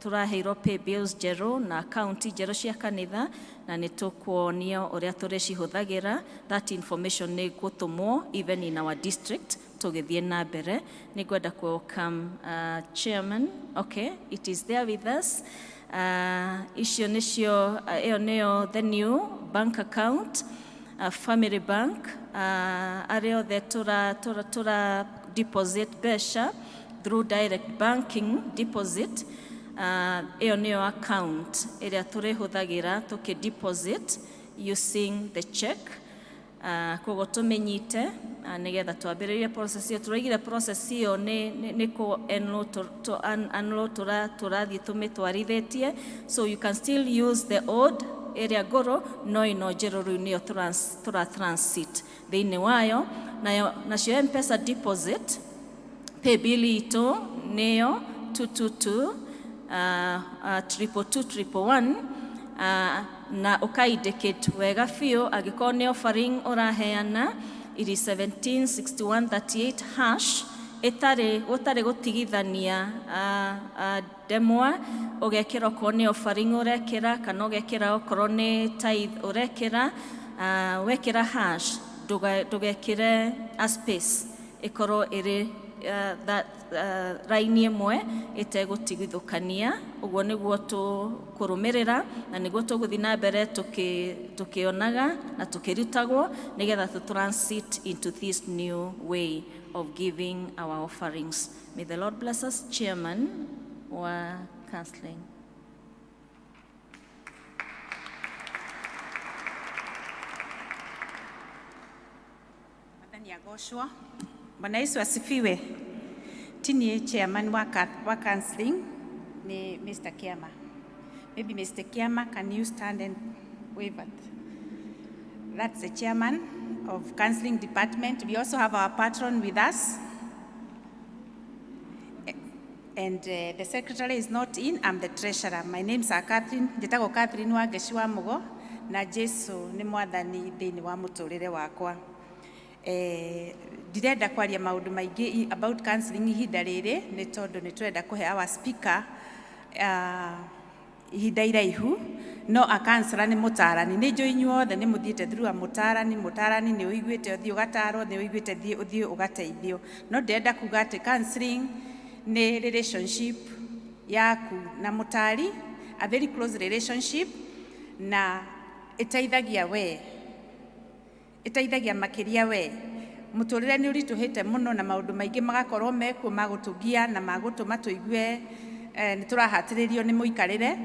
tũraheirwo pay bills njerũ na akaunti njerũ cia kanitha, na nĩ tũkuonio ũrĩa tũrĩcihũthagĩra. That information nĩ gũtũmwo even in our district tũgĩthiĩ na mbere. Nĩ ngwenda ku welcome chairman. Okay, it is there with us. Icio nĩcio, ĩyo nĩyo the new bank account, Family Bank. Arĩa othe tũra deposit mbeca through direct banking deposit, ĩyo nĩyo account ĩrĩa tũrĩhũthagĩra tũkĩ deposit using the check. Koguo tũmĩnyite nĩgetha twambĩrĩrie process ĩyo. Tũraigire process ĩyo nĩ kũ enroll to unload tũrathiĩ tũmĩtwarithĩtie, so you can still use the old ĩrĩa ngũrũ, no ĩno njerũ rĩu nĩyo tũra transit thĩinĩ wayo. Nayo nacio M-Pesa deposit, paybill itũ nĩyo 222 222 111, na ũka indicate wega biũ angĩkorwo nĩ offering ũraheana, iri 176138 hash, ĩtarĩ gũtarĩ gũtigithania ndemwa. Ũgekĩra okorwo nĩ offering ũrekĩra, kana ũgekĩra okorwo nĩ tithe ũrekĩra. Wekĩra hash, ndũgekĩre a space, ĩkorwo ĩrĩ that raini ĩmwe ĩtegũtigithũkania. Ũguo nĩguo tũkũrũmĩrĩra na nĩguo tũgũthiĩ na mbere tũkĩonaga na tũkĩrutagwo nĩgetha tũ transit into this new way of giving our offerings. May the Lord bless us. Chairman wa counseling. Mwathani agocwo. Bwana Yesu asifiwe. Tini chairman wa counseling ni Mr. Kiama. Maybe Mr. Kiama, can you stand and wave at? That's the chairman of counseling department. We also have our patron with us. And the secretary is not in, I'm the treasurer. My name is Catherine, njĩtagwo Catherine Wangeci wa Mugo, na Jesu nĩ mwathani thĩinĩ wa mũtũrĩre wakwa. Ndirenda kwaria maũndũ maingĩ about counseling ihinda rĩrĩ, nĩ tondũ nĩ tũrenda kũhe our speaker ihinda iraihu. No a counselor nĩ mũtarani. Nĩ njũĩ inyuothe nĩ mũthiĩte through a mũtarani. Mũtarani nĩ ũiguĩte ũthiĩ ũgatarwo, nĩ ũiguĩte ũthiĩ ũgateithio, no ndĩrenda kuga atĩ counseling nĩ relationship yaku na mũtari, a very close relationship, na ĩteithagia we, ĩteithagia makĩria we. Mũtũrĩre nĩ ũritũhĩte mũno na maũndũ maingĩ magakorwo mekuo magũtũgia na magũtũma tũigue nĩ tũrahatĩrĩrio nĩ mũikarĩre,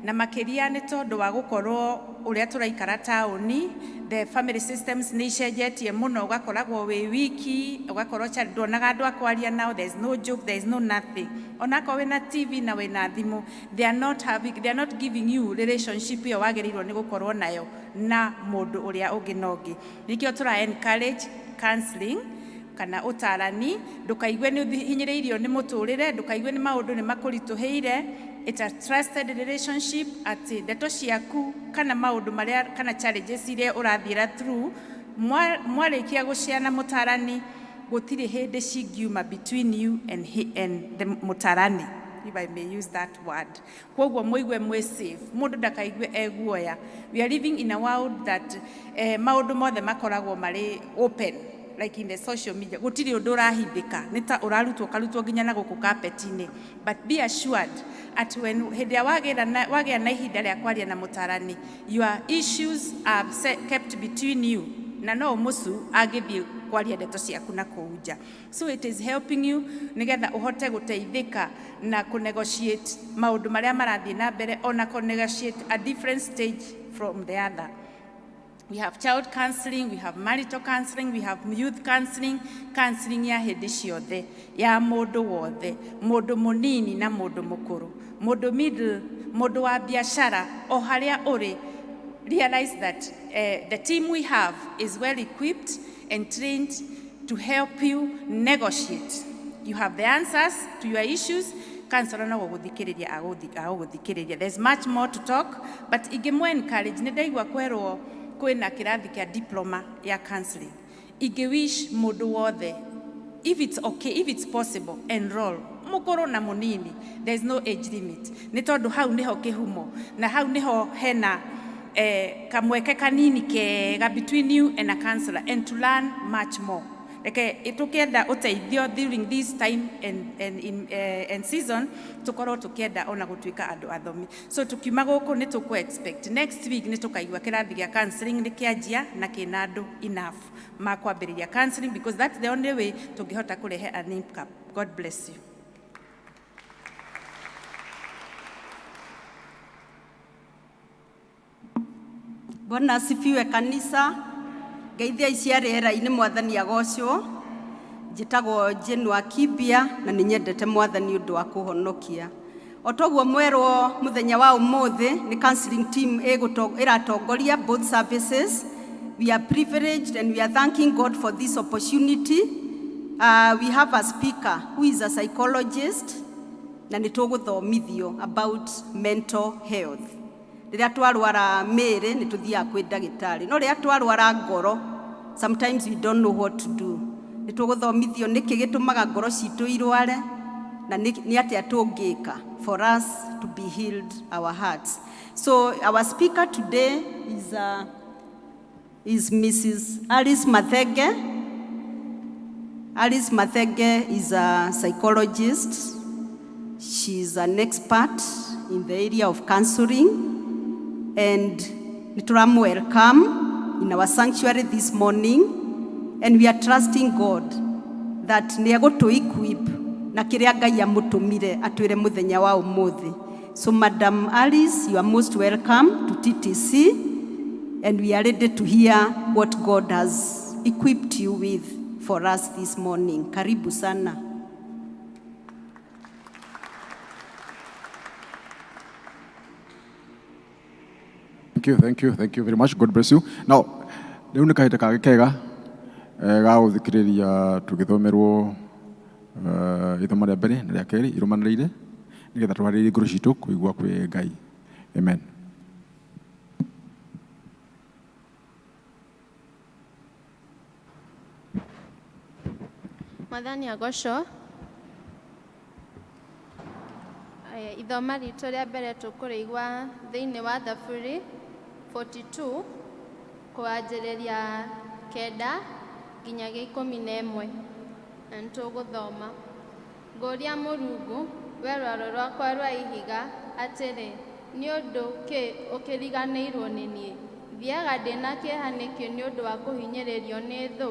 na makĩria nĩ tondũ wa gũkorwo ũrĩa tũraikara taũni, the family systems nĩ icenjetie mũno. Ũgakoragwo wĩ wiki, ũgakorwo nduonaga andũ a kwaria nao. There is no joke, there is no nothing. Onakorwo wĩna TV na wĩna thimũ, they are not giving you relationship ĩyo wagĩrĩirwo nĩ gũkorwo nayo na mũndũ ũrĩa ũngĩ na ũngĩ. Nĩkĩo tũra encourage counseling kana ũtarani. Ndũkaigue nĩ ũhinyĩrĩirio nĩ mũtũrĩre, ndũkaigue nĩ maũndũ nĩ makũritũhĩire. It's a trusted relationship, atĩ ndeto ciaku kana maũndũ marĩa kana challenges iria ũrathiĩra through, mwarĩkia gũciana mũtarani, gũtirĩ hĩndĩ cingiuma between you and the mũtarani, if I may use that word. Koguo mũigue mwĩ safe, mũndũ ndakaigue eguoya. We are living in a world that maũndũ mothe makoragwo marĩ open, like in the social media. Gũtirĩ ũndũ ũrahithĩka, nĩ ta ũrarutwo ũkarutwo nginya na gũkũ carpet-inĩ. But be assured at when hĩndĩ ĩrĩa wagĩa na ihinda rĩa kwaria na mũtarani, your issues are kept between you, na no mũcu angĩthiĩ kwaria ndeto ciaku na kũu nja. So it is helping you nĩgetha ũhote gũteithĩka na kũnegotiate maũndũ marĩa marathiĩ na mbere, ona kũnegotiate a different stage from the other. We have child counseling, we have marital counseling, we have youth counseling, counseling ya hĩndĩ ciothe, ya mũndũ wothe, mũndũ mũnini na mũndũ mũkũrũ, mũndũ middle, mũndũ wa biashara, o harĩa ũrĩ. Realize that the team we have is well equipped and trained to help you negotiate. You have the answers to your issues. Counselor no gũgũthikĩrĩria agũgũthikĩrĩria. There's much more to talk, but ingĩmũ encourage, nĩ ndaigua kwerwo kwĩna kĩrathi kĩa diploma ya counseling. Ingĩ wish mũndũ wothe, if it's okay, if it's possible, enroll. Mũkũrũ na mũnini, there is no age limit. Nĩ tondũ hau nĩho kĩhumo, na hau nĩho hena kamweke kanini kega between you and a counselor and to learn much more. Reke tũkĩenda ũteithio during this time and season, tũkorwo tũkĩenda ona gũtuĩka andũ athomi. So tukiuma gũkũ nĩ tũkũ expect next week nĩ tũkaigua kĩrathi gĩa counseling nĩ kĩanjia na kĩna andũ enough ma kwambĩrĩria counseling, because that's the only way tũngĩhota kũrehe an income. God bless you. Bwana asifiwe kanisa. Ngeithia cia rĩera-inĩ mwathani agocwo. Njĩtagwo Jane wa Kibia na nĩ nyendete mwathani ũndũ wa kũhonokia. O toguo mwerwo mũthenya wa ũmũthĩ nĩ counseling team ĩratongoria both services. We are privileged and we are thanking God for this opportunity. We have a speaker who is a psychologist na nĩ tũgũthomithio about mental health. Rĩrĩa twarwara mĩĩrĩ nĩ tũthiaga kwĩ ndagĩtarĩ, no rĩrĩa twarwara ngoro sometimes we don't know what to do. Nĩ tũgũthomithio nĩkĩ gĩtũmaga ngoro citũ irware na nĩ atĩa tũngĩka for us to be healed our hearts. So our speaker today is Mrs. Alice Mathenge. Alice Mathenge is a psychologist. She's an expert in the area of counseling, and nĩtũramu welcome in our sanctuary this morning, and we are trusting God that nĩ egũtũ equip na kĩrĩa Ngai amũtũmire atwĩre mũthenya wa ũmũthĩ. So Madam Alice, you are most welcome to TTC, and we are ready to hear what God has equipped you with for us this morning. Karibu sana. Thank you, thank you, thank you very much. God bless you. Now, rĩu nĩ kahinda kangĩ kega ga gũthikĩrĩria tũgĩthomerwo ithomo rĩa mbere na rĩa kerĩ irũmanĩrĩire nĩgetha twarĩrie ngoro citũ kũigua kwĩ Ngai. Amen. Mwathani agocwo. Aya, ithoma ritũ rĩa mbere tũkũrĩigua thĩinĩ wa Thaburi 42 kwanjĩrĩria 9 nginyagia 11, na nĩtũgũthoma. Ngũria Mũrungu, we rwaro rwakwa rwa ihiga, atĩrĩ, nĩ ũndũ kĩ ũkĩriganĩirwo nĩ niĩ? Thiaga ndĩna kĩeha nĩkĩ nĩ ũndũ wa kũhinyĩrĩrio nĩ thũ?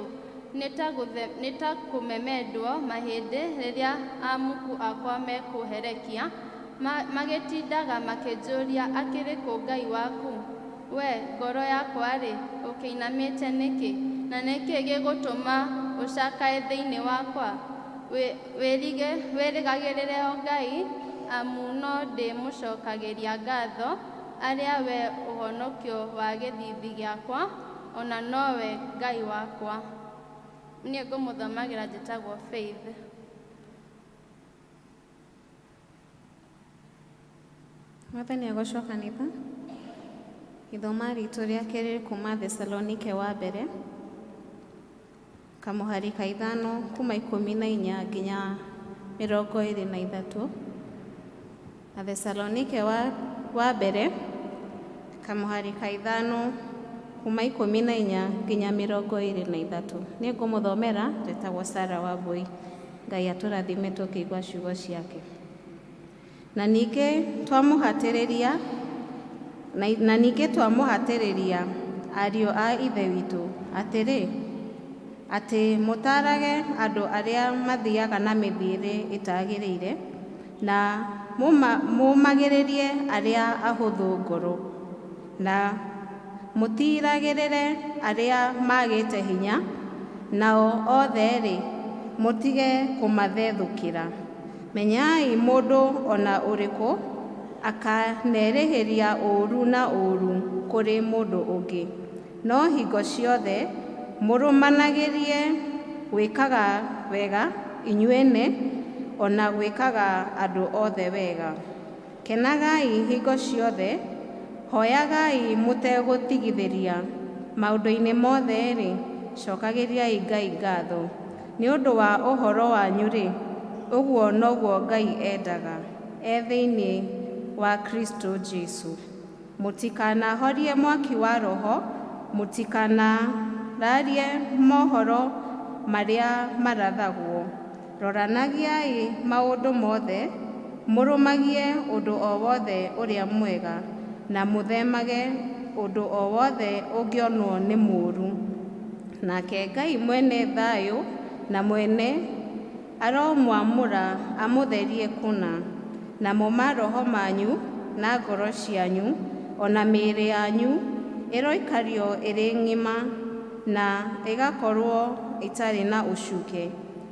Nĩ ta kũmemendwo mahĩndĩ rĩrĩa amuku akwa mekũherekia, magĩtindaga makĩnjũria, akĩrĩ kũ Ngai waku? We ngoro yakwa-rĩ, ũkĩinamĩte nĩkĩ? Na nĩkĩ gĩgũtũma ũcakae thĩinĩ wakwa? Wĩrĩgagĩrĩre o Ngai, amu no ndĩmũcokagĩria ngatho, arĩa we ũhonokio wa gĩthiithi gĩakwa, ona nowe Ngai wakwa. Niĩ ngũmũthomagĩra njĩtagwo Faith. Mwathani agocwo kanitha. Ithoma ritũ rĩa kerĩ kuma Thesalonike wa mbere kamũhari ka 5 kuma 14 nginya 23. Na Thesalonike wa mbere kamũhari ka 5 kuma 14 nginya 23. Nĩ ngũmũthomera njĩtagwo Sarah Wambui. Ngai atũrathime tũkĩigua ciugo ciake. Na ningĩ twamũhatĩrĩria ariũ a Ithe witũ atĩrĩ, atĩ mũtaarage andũ arĩa mathiaga na mĩthiĩre ĩtagĩrĩire, na mũmagĩrĩrie arĩa ahũthũ ngoro, na mũtiiragĩrĩre arĩa magĩte hinya, nao othe-rĩ, mũtige kũmathethũkĩra. Menyai mũndũ ona ũrĩkũ akanerĩhĩria ũũru na ũũru kũrĩ mũndũ ũngĩ, no hingo ciothe mũrũmanagĩrie gwĩkaga wega inyuene, ona gwĩkaga andũ othe wega. Kenagai hingo ciothe, hoyagai mũtegũtigithĩria, maũndũ-inĩ mothe-rĩ, cokagĩriai Ngai ngatho. Nĩ ũndũ wa ũhoro wanyu-rĩ, ũguo noguo Ngai endaga, e thĩinĩ wa Kristo Jesu. Mũtikanahorie mwaki wa Roho, mũtikanararie mohoro marĩa marathagwo. Roranagiai maũndũ mothe, mũrũmagie ũndũ o wothe ũrĩa mwega, na mũthemage ũndũ o wothe ũngĩonwo nĩ mũũru. Nake Ngai mwene thayũ na mwene aromwamũra amũtherie kũna, namo maroho manyu na ngoro cianyu ona mĩĩrĩ yanyu Ĩroikario ĩrĩ ng'ima na ĩgakorwo ĩtarĩ na ũcuke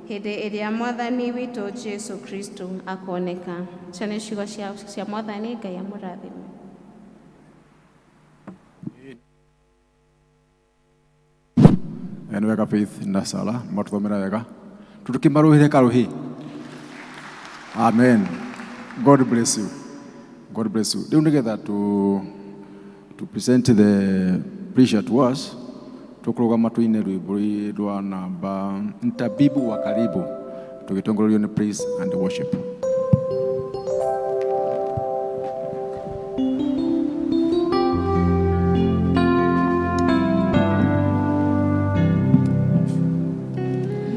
hĩndĩ ĩrĩa Mwathani witũ Jesu Kristo akoneka. Icio nĩ ciugo cia Mwathani. Ngai amũrathime. Nĩ wega, Faith na Sara matũthomera wega, tũtũkĩmarũhĩre karũhĩ. Amen. God bless you, God bless you. Rĩu nĩgetha to present the preacher to us, tũkũrũgama tũine rwĩmbo rwa namba Mtabibu wa Karibu, tũgĩtongorerio nĩ praise and worship.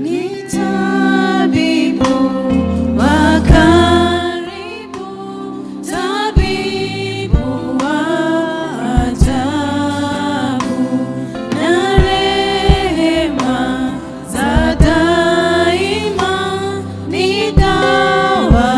Ni tabibu wa karibu, tabibu wa ajabu, na rehema za daima ni dawa.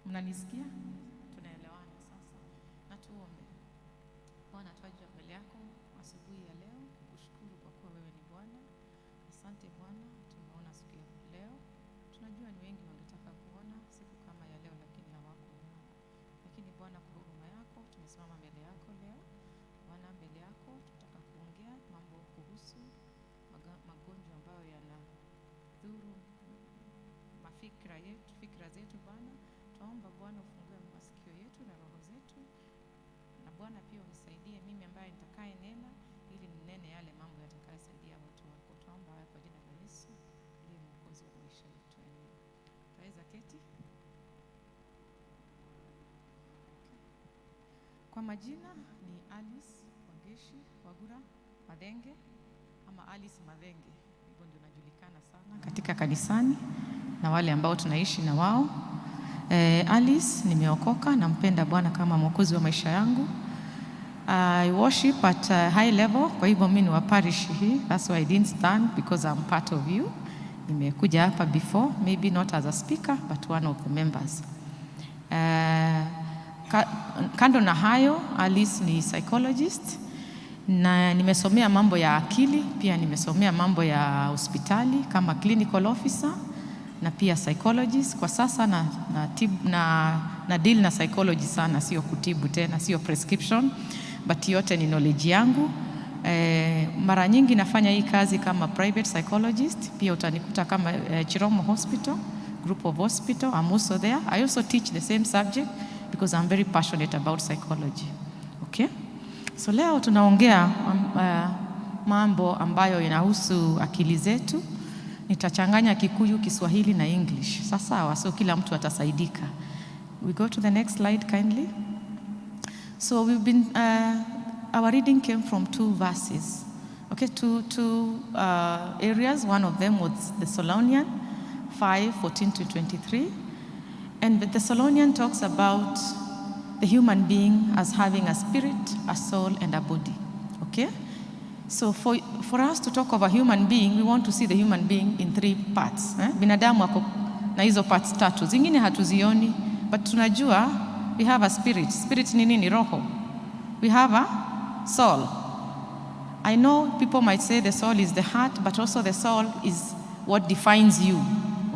Mnanisikia? Tunaelewana sasa. Na tuombe. Bwana, twaja mbele yako asubuhi ya leo kukushukuru kwa kuwa wewe ni Bwana. Asante Bwana, tumeona siku ya leo. Tunajua ni wengi wangetaka kuona siku kama ya leo, lakini hawakuona. Lakini Bwana, kwa huruma yako tumesimama mbele yako leo. Bwana, mbele yako tunataka kuongea mambo kuhusu magonjwa ambayo yanadhuru mafikra yetu, fikra zetu Bwana. Twaomba Bwana ufungue masikio yetu na roho zetu, na Bwana pia unisaidie mimi ambaye nitakaye nena, ili ninene yale mambo yatakayosaidia watu wako. Twaomba haya kwa jina la Yesu aliye Mwokozi wa maisha yetu. Amen. Twaweza keti. Kwa majina ni Alice Wangeshi Wagura Mathenge ama Alice Mathenge, hivyo ndio najulikana sana katika kanisani na wale ambao tunaishi na wao. Alice, nimeokoka, nampenda Bwana kama mwokozi wa maisha yangu. I worship at a high level, kwa hivyo mimi ni wa parish hii. That's why I didn't stand, because I'm part of you. Nimekuja hapa before, maybe not as a speaker, but one of the members. Kando na hayo, Alice ni psychologist na nimesomea mambo ya akili, pia nimesomea mambo ya hospitali kama clinical officer na pia psychologist. Kwa sasa na deal na psychology sana, sio kutibu tena, sio prescription, but yote ni knowledge yangu. Mara nyingi nafanya hii kazi kama private psychologist, pia utanikuta kama Chiromo Hospital, group of hospital, I'm also there. I also teach the same subject because I'm very passionate about psychology. Okay? So leo tunaongea mambo ambayo inahusu akili zetu. Nitachanganya Kikuyu, Kiswahili na English. Sasa so kila mtu atasaidika. We go to the next slide kindly. So our reading came from two verses. Okay, two areas. One of them was the Thessalonian 5, 14 to 23. And the Thessalonian talks about the human being as having a spirit, a soul, and a body. Okay? So for us to talk of a human being, we want to see the human being in three parts. Eh? Binadamu ako na hizo parts tatu. Zingine hatuzioni, but tunajua we have a spirit. Spirit ni nini? Roho. We have a soul. I know people might say the soul is the heart, but also the soul is what defines you.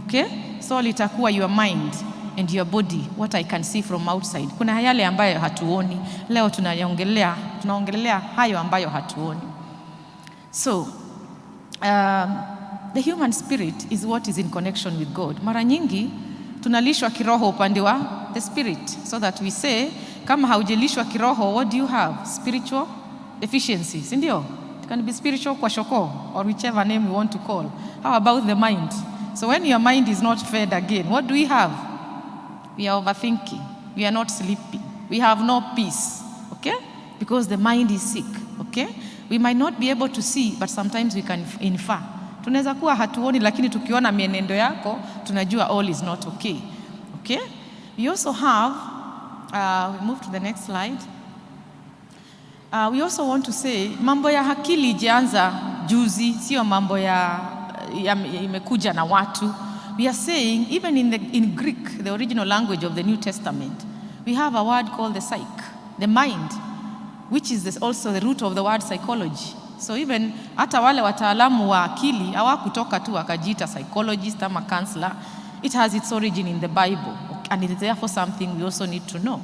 Okay? Soul itakuwa your mind and your body, what I can see from outside. Kuna yale ambayo hatuoni. Leo tunaongelea hayo ambayo hatuoni. So, the human spirit is what is in connection with God. Mara nyingi tunalishwa kiroho upande wa the spirit, so that we say kama haujalishwa kiroho, what do you have? Spiritual deficiency, si ndio? It can be spiritual kwashiorkor or whichever name you want to call. How about the mind? So when your mind is not fed again, what do we have? We are overthinking. We are not sleeping. We have no peace. Okay? Because the mind is sick. Okay? We might not be able to see, but sometimes we can infer. Tunaweza kuwa hatuoni, lakini tukiona mienendo yako, tunajua all is not okay. Okay? We also have, we move to the next slide. We also want to say mambo ya akili ijaanza juzi, sio mambo ya imekuja na watu. We are saying even in Greek, the original language of the New Testament, we have a word called the psyche, the mind, which is also the root of the word psychology. So even hata wale wataalamu wa akili hawakutoka tu wakajiita psychologist ama counselor. It has its origin in the Bible, and it is therefore something we also need to know.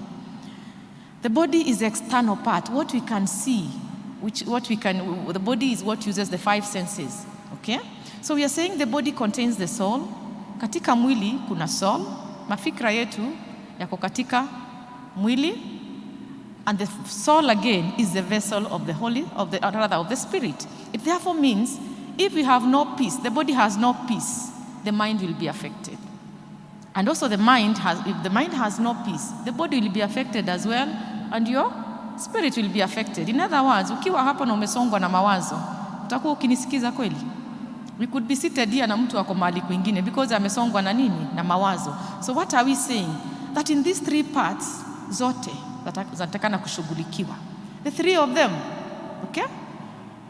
The body is the external part, what we can see, which what we can, the body is what uses the five senses. Okay? So we are saying the body contains the soul. Katika mwili kuna soul. Mafikra yetu yako katika mwili. And the soul again is the vessel of the Holy, of the, or rather of the Spirit. It therefore means if we have no peace, the body has no peace, the mind will be affected. And also the mind has, if the mind has no peace, the body will be affected as well, and your spirit will be affected. In other words, ukiwa hapa na umesongwa na mawazo, utakuwa ukinisikiza kweli? We could be seated here na mtu ako mahali kwingine because amesongwa na nini? Na mawazo. So what are we saying? That in these three parts zote zinatakana kushughulikiwa. The three of them, okay?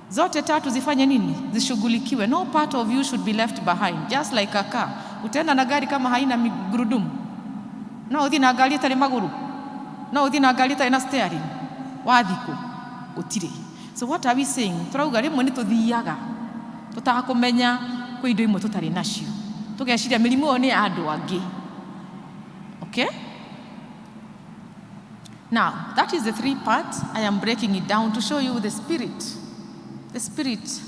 Zote tatu zifanye nini? Zishughulikiwe. No part of you should be left behind. Just like a car. Utaenda na gari kama haina gurudumu? No ũthiĩ na ngari ĩtarĩ magũrũ? No ũthiĩ na ngari ĩtarĩ na steering? Wathiĩ kũ? Gũtirĩ. So what are we saying? Tũrauga rĩmwe nĩ tũthiaga tũtakũmenya kwĩ indo imwe tũtarĩ nacio, tũgeciria mĩrimũ ĩyo nĩ ya andũ angĩ. Okay? Now, that is the three parts. I am breaking it down to show you the spirit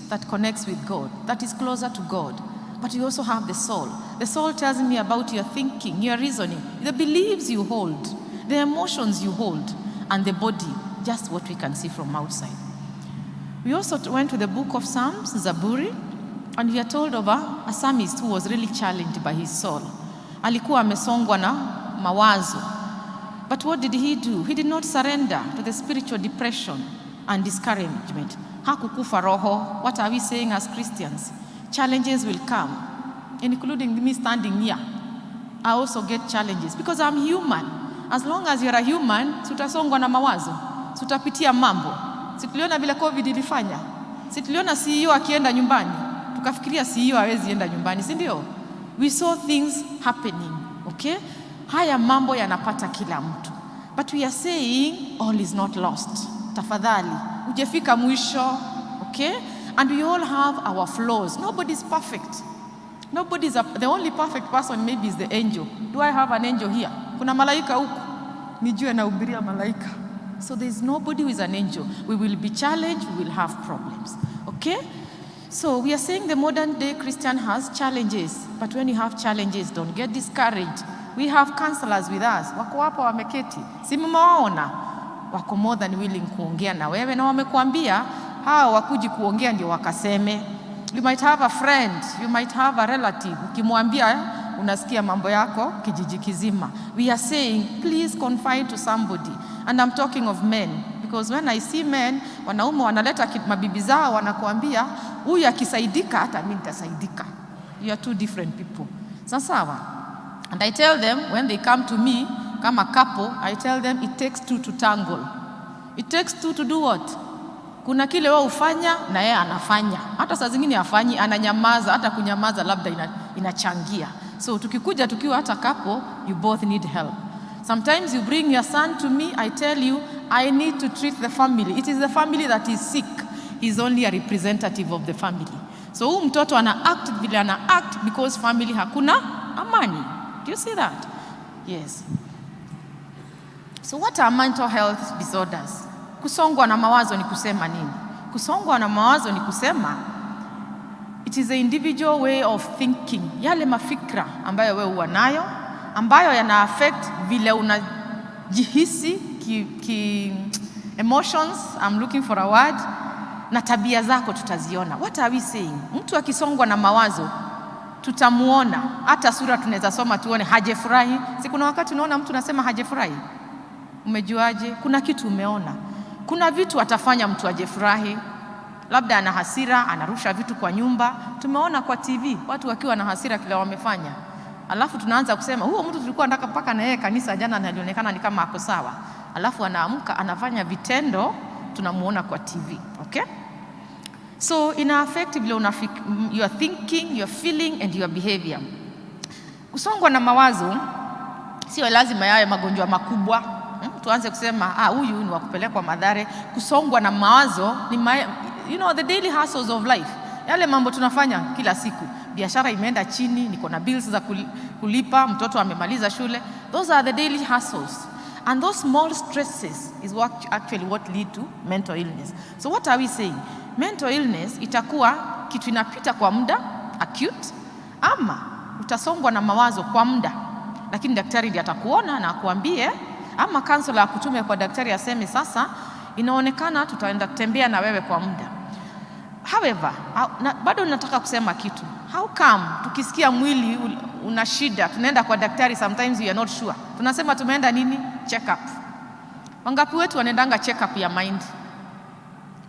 that connects with God, that is closer to God. But you also have the soul. The soul tells me about your thinking, your reasoning, the beliefs you hold, the emotions you hold, and the body, just what we can see from outside. We also went to the book of Psalms, Zaburi, and we are told of a psalmist who was really challenged by his soul. Alikuwa amesongwa na mawazo. But what did he do? He did not surrender to the spiritual depression and discouragement. Hakukufa roho. What are we saying as Christians? Challenges will come, including me standing here. I also get challenges because I'm human. As long as you're a human, tutasongwa na mawazo, tutapitia mambo. Si tuliona vile COVID ilifanya? Si tuliona CEO akienda nyumbani, tukafikiria CEO hawezi enda nyumbani, si ndio? We saw things happening, okay? Haya mambo yanapata kila mtu. But we are saying all is not lost. Tafadhali, hujafika mwisho, okay? And we all have our flaws. Nobody's perfect. The only perfect person maybe is the angel. Do I have an angel here? Kuna malaika huku? Nijue nahubiria malaika. So there's nobody who is an angel. We will be challenged, we will have problems. Okay? So we are saying the modern day Christian has challenges. But when you have challenges, don't get discouraged. We have counselors with us. Wako hapa wameketi. Si mmewaona? Wako more than willing kuongea na wewe na wamekuambia hawa wakuji kuongea ndio wakaseme. You might have a friend, you might have a relative. Ukimwambia unasikia mambo yako kijiji kizima. We are saying please confide to somebody. And I'm talking of men because when I see men, wanaume wanaleta mabibi zao wanakuambia huyu akisaidika hata mimi nitasaidika. You are two different people. Sawa sawa? And I tell them when they come to me kama couple, I tell them it takes two to tangle. It takes two to do what? Kuna kile wewe ufanya na yeye anafanya. Hata saa zingine hafanyi, ananyamaza, hata kunyamaza labda inachangia. So tukikuja tukiwa hata couple, you both need help. Sometimes you bring your son to me, I tell you, I need to treat the family. It is the family that is sick. He's only a representative of the family. So huyu mtoto ana act vile ana act because family hakuna amani. Do you see that? Yes. So what are mental health disorders? Kusongwa na mawazo ni kusema nini? Kusongwa na mawazo ni kusema it is a individual way of thinking, yale mafikra ambayo wewe huwa nayo ambayo yana affect vile unajihisi ki emotions, I'm looking for a word, na tabia zako tutaziona. What are we saying? Mtu akisongwa na mawazo tutamuona, hata sura tunaweza soma tuone hajefurahi. Si kuna wakati unaona mtu unasema hajefurahi? Umejuaje? Kuna kitu umeona. Kuna vitu atafanya mtu ajefurahi, labda ana hasira, anarusha vitu kwa nyumba. Tumeona kwa TV watu wakiwa na hasira kile wamefanya, alafu tunaanza kusema huo mtu tulikuwa nataka mpaka na yeye kanisa jana, na alionekana ni kama ako sawa, alafu anaamka anafanya vitendo, tunamuona kwa TV. Okay? So ina affect vile your thinking, your feeling and your behavior. Kusongwa na mawazo sio lazima yawe magonjwa makubwa. Tuanze kusema, "Ah, huyu ni wa kupelekwa Mathare." Kusongwa na mawazo ni the daily hustles of life, yale mambo tunafanya kila siku. Biashara imeenda chini, niko na bills za kulipa, mtoto amemaliza shule. Those are the daily hustles. And those small stresses is what actually what lead to mental illness. So what are we saying? Mental illness itakuwa kitu inapita kwa muda, acute, ama utasongwa na mawazo kwa muda, lakini daktari ndiye atakuona na akuambie, ama counselor akutume kwa daktari aseme, "Sasa inaonekana tutaenda kutembea na wewe kwa muda." However, bado nataka kusema kitu. How come tukisikia mwili una shida tunaenda kwa daktari, sometimes we are not sure. Tunasema tumeenda nini? Check up. Wangapi wetu wanaendanga check up ya mind?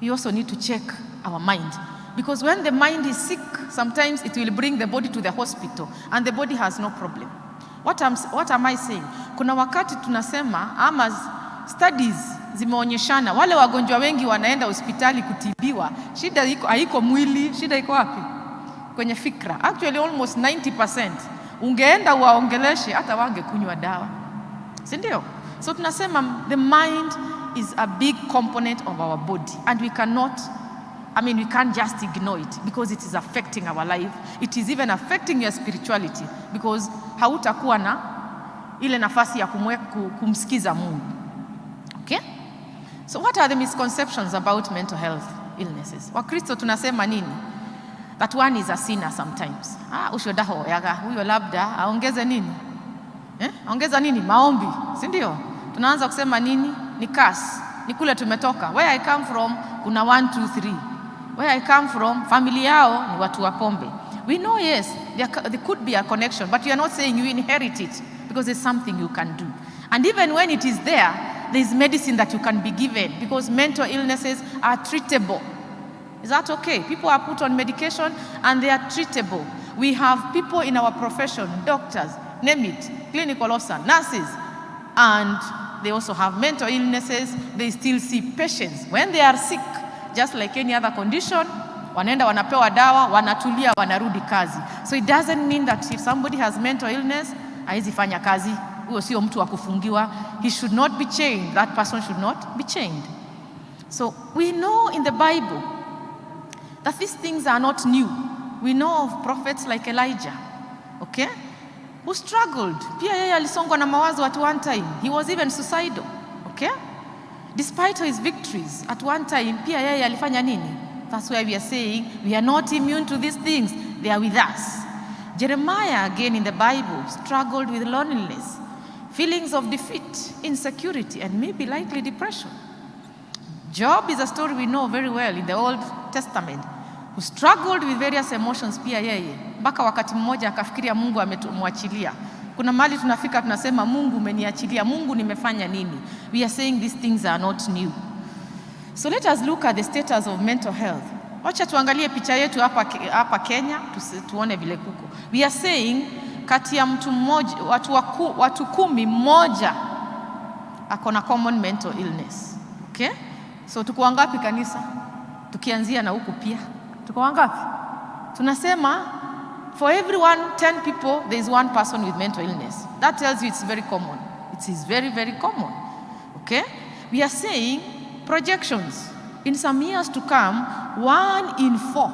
We also need to check our mind. Because when the mind is sick, sometimes it will bring the body to the hospital and the body has no problem. What am I saying? Kuna wakati tunasema ama studies zimeonyeshana wale wagonjwa wengi wanaenda hospitali kutibiwa, shida iko haiko mwili, shida iko wapi? Kwenye fikra. Actually almost 90%. Ungeenda uwaongeleshe hata wangekunywa dawa. Si ndio? So tunasema the mind is a big component of our body and we cannot, I mean, we can't just ignore it because it is affecting our life. It is even affecting your spirituality because hautakuwa na ile nafasi ya kumsikiza Mungu. Okay? So what are the misconceptions about mental health illnesses? Wakristo tunasema nini? That one is a sinner sometimes. Ah, ucio ndahoyaga, huyo labda aongeze nini? Eh? Ongeza nini? Maombi, si ndio? Tunaanza kusema nini? Ni curse. Ni kule tumetoka. Where I come from kuna 1 2 3. Where I come from, family yao ni watu wa pombe. We know, yes, there could be a connection, but you are not saying you inherit it because it's something you can do. And even when it is there, there is medicine that you can be given because mental illnesses are treatable. Is that okay? People are put on medication and they are treatable. We have people in our profession, doctors, name it, clinical officer, nurses, and they also have mental illnesses. They still see patients. When they are sick, just like any other condition, wanaenda wanapewa dawa, wanatulia, wanarudi kazi. So it doesn't mean that if somebody has mental illness, haezi fanya kazi. Huyo sio mtu wa kufungiwa. He should not be chained. That person should not be chained. So we know in the Bible that these things are not new. We know of prophets like Elijah, okay, who struggled. Pia yeye alisongwa na mawazo at one time. He was even suicidal, okay? Despite his victories, at one time, pia yeye alifanya nini? That's why we are saying we are not immune to these things. They are with us. Jeremiah, again in the Bible, struggled with loneliness, feelings of defeat, insecurity, and maybe likely depression. Job is a story we know very well in the Old Testament, who struggled with various emotions pia yeye, mpaka wakati mmoja akafikiria Mungu amemwachilia. Kuna mahali tunafika tunasema, Mungu umeniachilia, Mungu nimefanya nini? We are saying these things are not new. So let us look at the status of mental health. Wacha tuangalie picha yetu hapa Kenya tuone vile kuko. We are saying kati ya mtu mmoja, watu 10 mmoja ako na common mental illness. Okay? So tuko wangapi kanisa? Tukianzia na huku pia. Tuko wangapi? Tunasema for every one 10 people there is one person with mental illness. That tells you it's very common. It is very, very common. Okay? We are saying projections. In some years to come, 1 in 4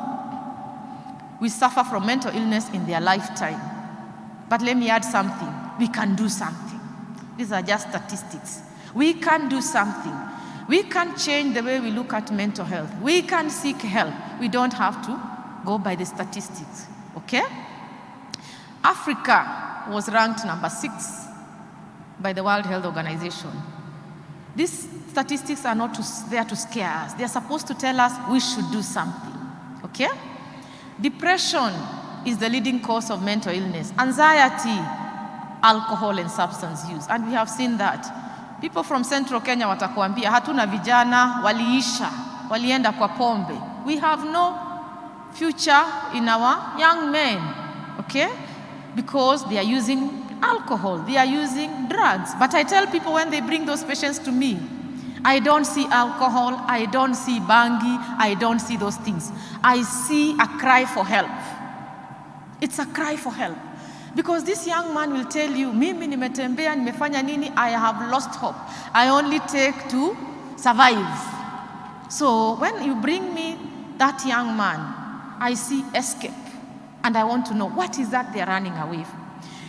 will suffer from mental illness in their lifetime. But let me add something. We can do something. These are just statistics. We can do something. We can change the way we look at mental health. We can seek help. We don't have to go by the statistics. Okay? Africa was ranked number 6 by the World Health Organization. These statistics are not there to scare us. They are supposed to tell us we should do something. Okay? Depression is the leading cause of mental illness. Anxiety, alcohol and substance use. And we have seen that. People from Central Kenya watakuambia hatuna vijana, waliisha, walienda kwa pombe. We have no future in our young men, okay? Because they are using alcohol, they are using drugs. But I tell people when they bring those patients to me, I don't see alcohol, I don't see bangi, I don't see those things. I see a cry for help. It's a cry for help. Because this young man will tell you, mimi nimetembea, nimefanya nini, I have lost hope. I only take to survive. So when you bring me that young man, I see escape. And I want to know, what is that they're running away from?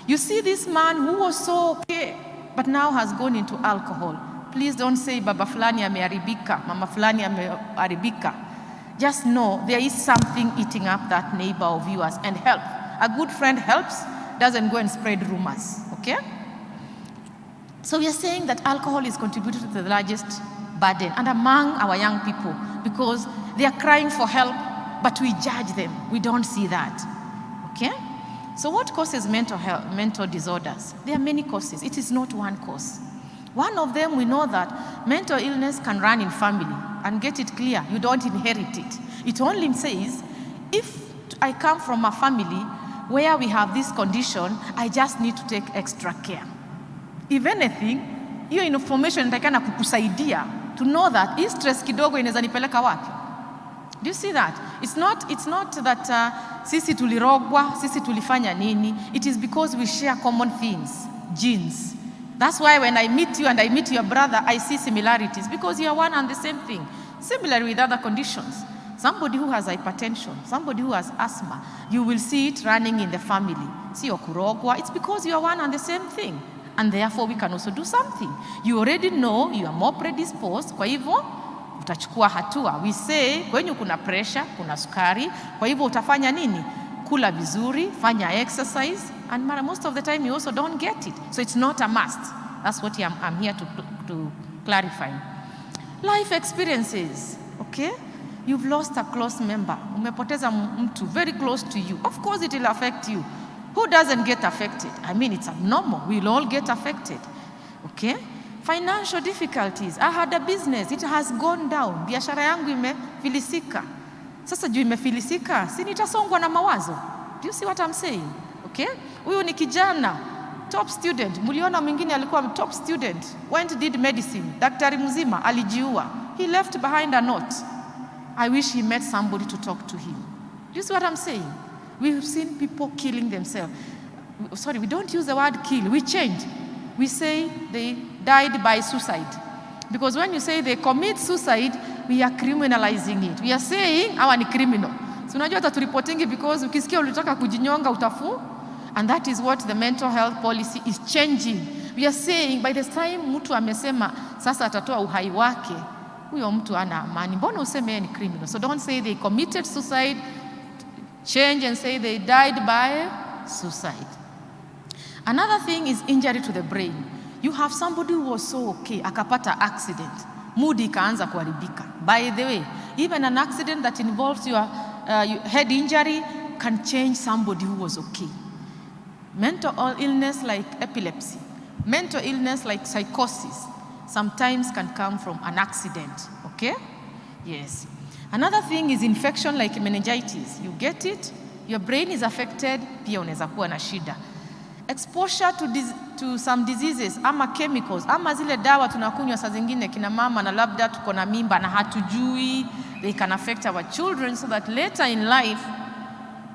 You see this man who was so okay, but now has gone into alcohol. Please don't say, Baba fulani ameharibika, Mama fulani ameharibika. Just know there is something eating up that neighbor of yours, and help. A good friend helps, doesn't go and spread rumors, okay? So we are saying that alcohol is contributed to the largest burden, and among our young people, because they are crying for help, but we judge them. We don't see that, okay? So what causes mental health, mental disorders? There are many causes. It is not one cause. One of them, we know that mental illness can run in family. And get it clear, you don't inherit it. It only says, if I come from a family where we have this condition, I just need to take extra care. If anything, hiyo information inatakikana kukusaidia to know that hii stress kidogo inaweza nipeleka wapi. Do you see that? It's not that sisi tulirogwa, sisi tulifanya nini. It is because we share common things, genes. That's why when I meet you and I meet your brother, I see similarities because you are one and the same thing. Similarly with other conditions. Somebody who has hypertension, somebody who has asthma, you will see it running in the family. Sio kurogwa, it's because you are one and the same thing. And therefore we can also do something. You already know you are more predisposed, kwa hivyo utachukua hatua. We say kwenyu kuna pressure, kuna sukari, kwa hivyo utafanya nini? Kula vizuri, fanya exercise, and mara most of the time you also don't get it. So it's not a must. That's what I'm here to clarify. Life experiences, okay? You've lost a close member. Umepoteza mtu very close to you. Of course it will affect you. Who doesn't get affected? I mean, it's abnormal. We'll all get affected. Okay? Financial difficulties. I had a business. It has gone down. Biashara yangu imefilisika. Sasa juu imefilisika, si nitasongwa na mawazo? Do you see what I'm saying? Okay? Huyu ni kijana top student. Mliona mwingine alikuwa top student, went did medicine, daktari mzima alijiua. He left behind a note. I wish he met somebody to talk to him. Do you see what I'm saying? We've seen people killing themselves. Sorry, we don't use the word kill. We change. We say they died by suicide. Because when you say they commit suicide, we are criminalizing it. We are saying hawa ni criminal. So unajua hata tureportingi because ukisikia ulitaka kujinyonga utafu. And that is what the mental health policy is changing. We are saying by the time mtu amesema sasa atatoa uhai wake, huyo mtu ana amani. Mbona useme yeye ni criminal? So don't say they committed suicide. Change and say they died by suicide. Another thing is injury to the brain. You have somebody who was so okay, akapata accident, mood ikaanza kuharibika. By the way, even an accident that involves your head injury can change somebody who was okay. Mental illness like epilepsy, mental illness like psychosis, sometimes can come from an accident, okay? Yes. Another thing is infection like meningitis. You get it, your brain is affected, pia unaweza kuwa na shida. Exposure to some diseases ama chemicals ama zile dawa tunakunywa saa zingine kina mama na labda tuko na mimba na hatujui, they can affect our children so that later in life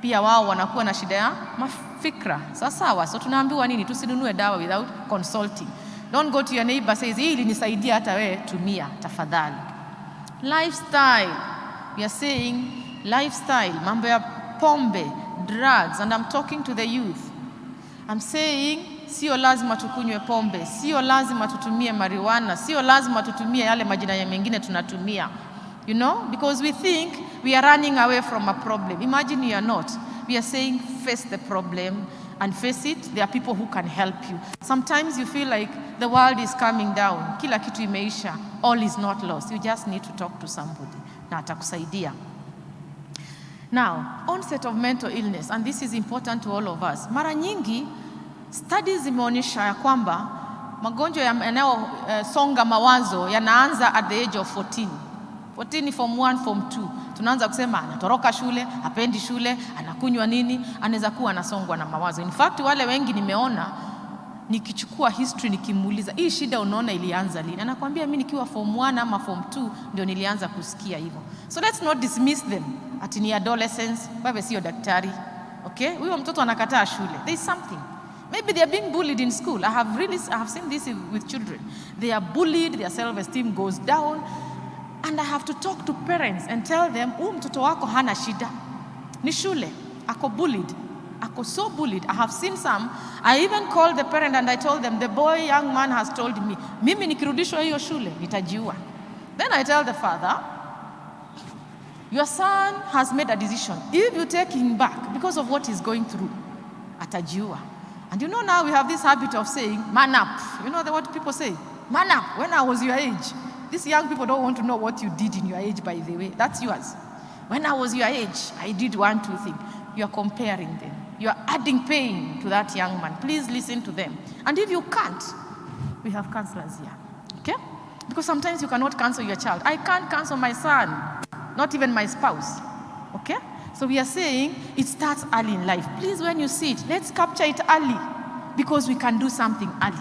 pia wao wanakuwa na shida ya mafikra. Sawa sawa. So tunaambiwa nini? Tusinunue dawa without consulting. Don't go to your neighbor says hii ilinisaidia hata wewe tumia tafadhali. Lifestyle. We are saying lifestyle, mambo ya pombe, drugs, and I'm talking to the youth. I'm saying sio lazima tukunywe pombe, sio lazima tutumie marijuana, sio lazima tutumie yale majina ya mengine tunatumia. Because we think we are running away from a problem. Imagine you are not. We are saying face the problem and face it. There are people who can help you. Sometimes you feel like the world is coming down. Kila kitu imeisha. All is not lost. You just need to talk to somebody na atakusaidia. Now, onset of mental illness, and this is important to all of us. Mara nyingi studies zimeonyesha ya kwamba magonjwa yanayosonga mawazo yanaanza at the age of 14. 14, form 1, form 2. Tunaanza kusema anatoroka shule, hapendi shule, anakunywa nini, anaweza kuwa anasongwa na mawazo. In fact, wale wengi nimeona nikichukua history nikimuuliza hii shida unaona ilianza lini, anakwambia mimi nikiwa form 1 ama form 2 ndio nilianza kusikia hivyo. So let's not dismiss them ati ni adolescence. Wewe sio daktari, okay? Huyo mtoto anakataa shule, there is something. Maybe they are being bullied in school. I have seen this with children. They are bullied, their self-esteem goes down. And I have to talk to parents and tell them, huu mtoto wako hana shida. Ni shule, ako bullied. Ako so bullied. I have seen some. I even called the parent and I told them, the boy, young man has told me, mimi nikirudishwa hiyo shule, nitajiua. Then I tell the father, your son has made a decision. If you take him back because of what he's going through, atajiua. And you know now we have this habit of saying, man up. You know what people say? Man up. When I was your age. These young people don't want to know what you did in your age, by the way. That's yours. When I was your age, I did one, two, thing. You are comparing them. You are adding pain to that young man. Please listen to them. And if you can't, we have counselors here. Okay? Because sometimes you cannot counsel your child. I can't counsel my son, not even my spouse. Okay? So we are saying it starts early in life. Please, when you see it, let's capture it early because we can do something early.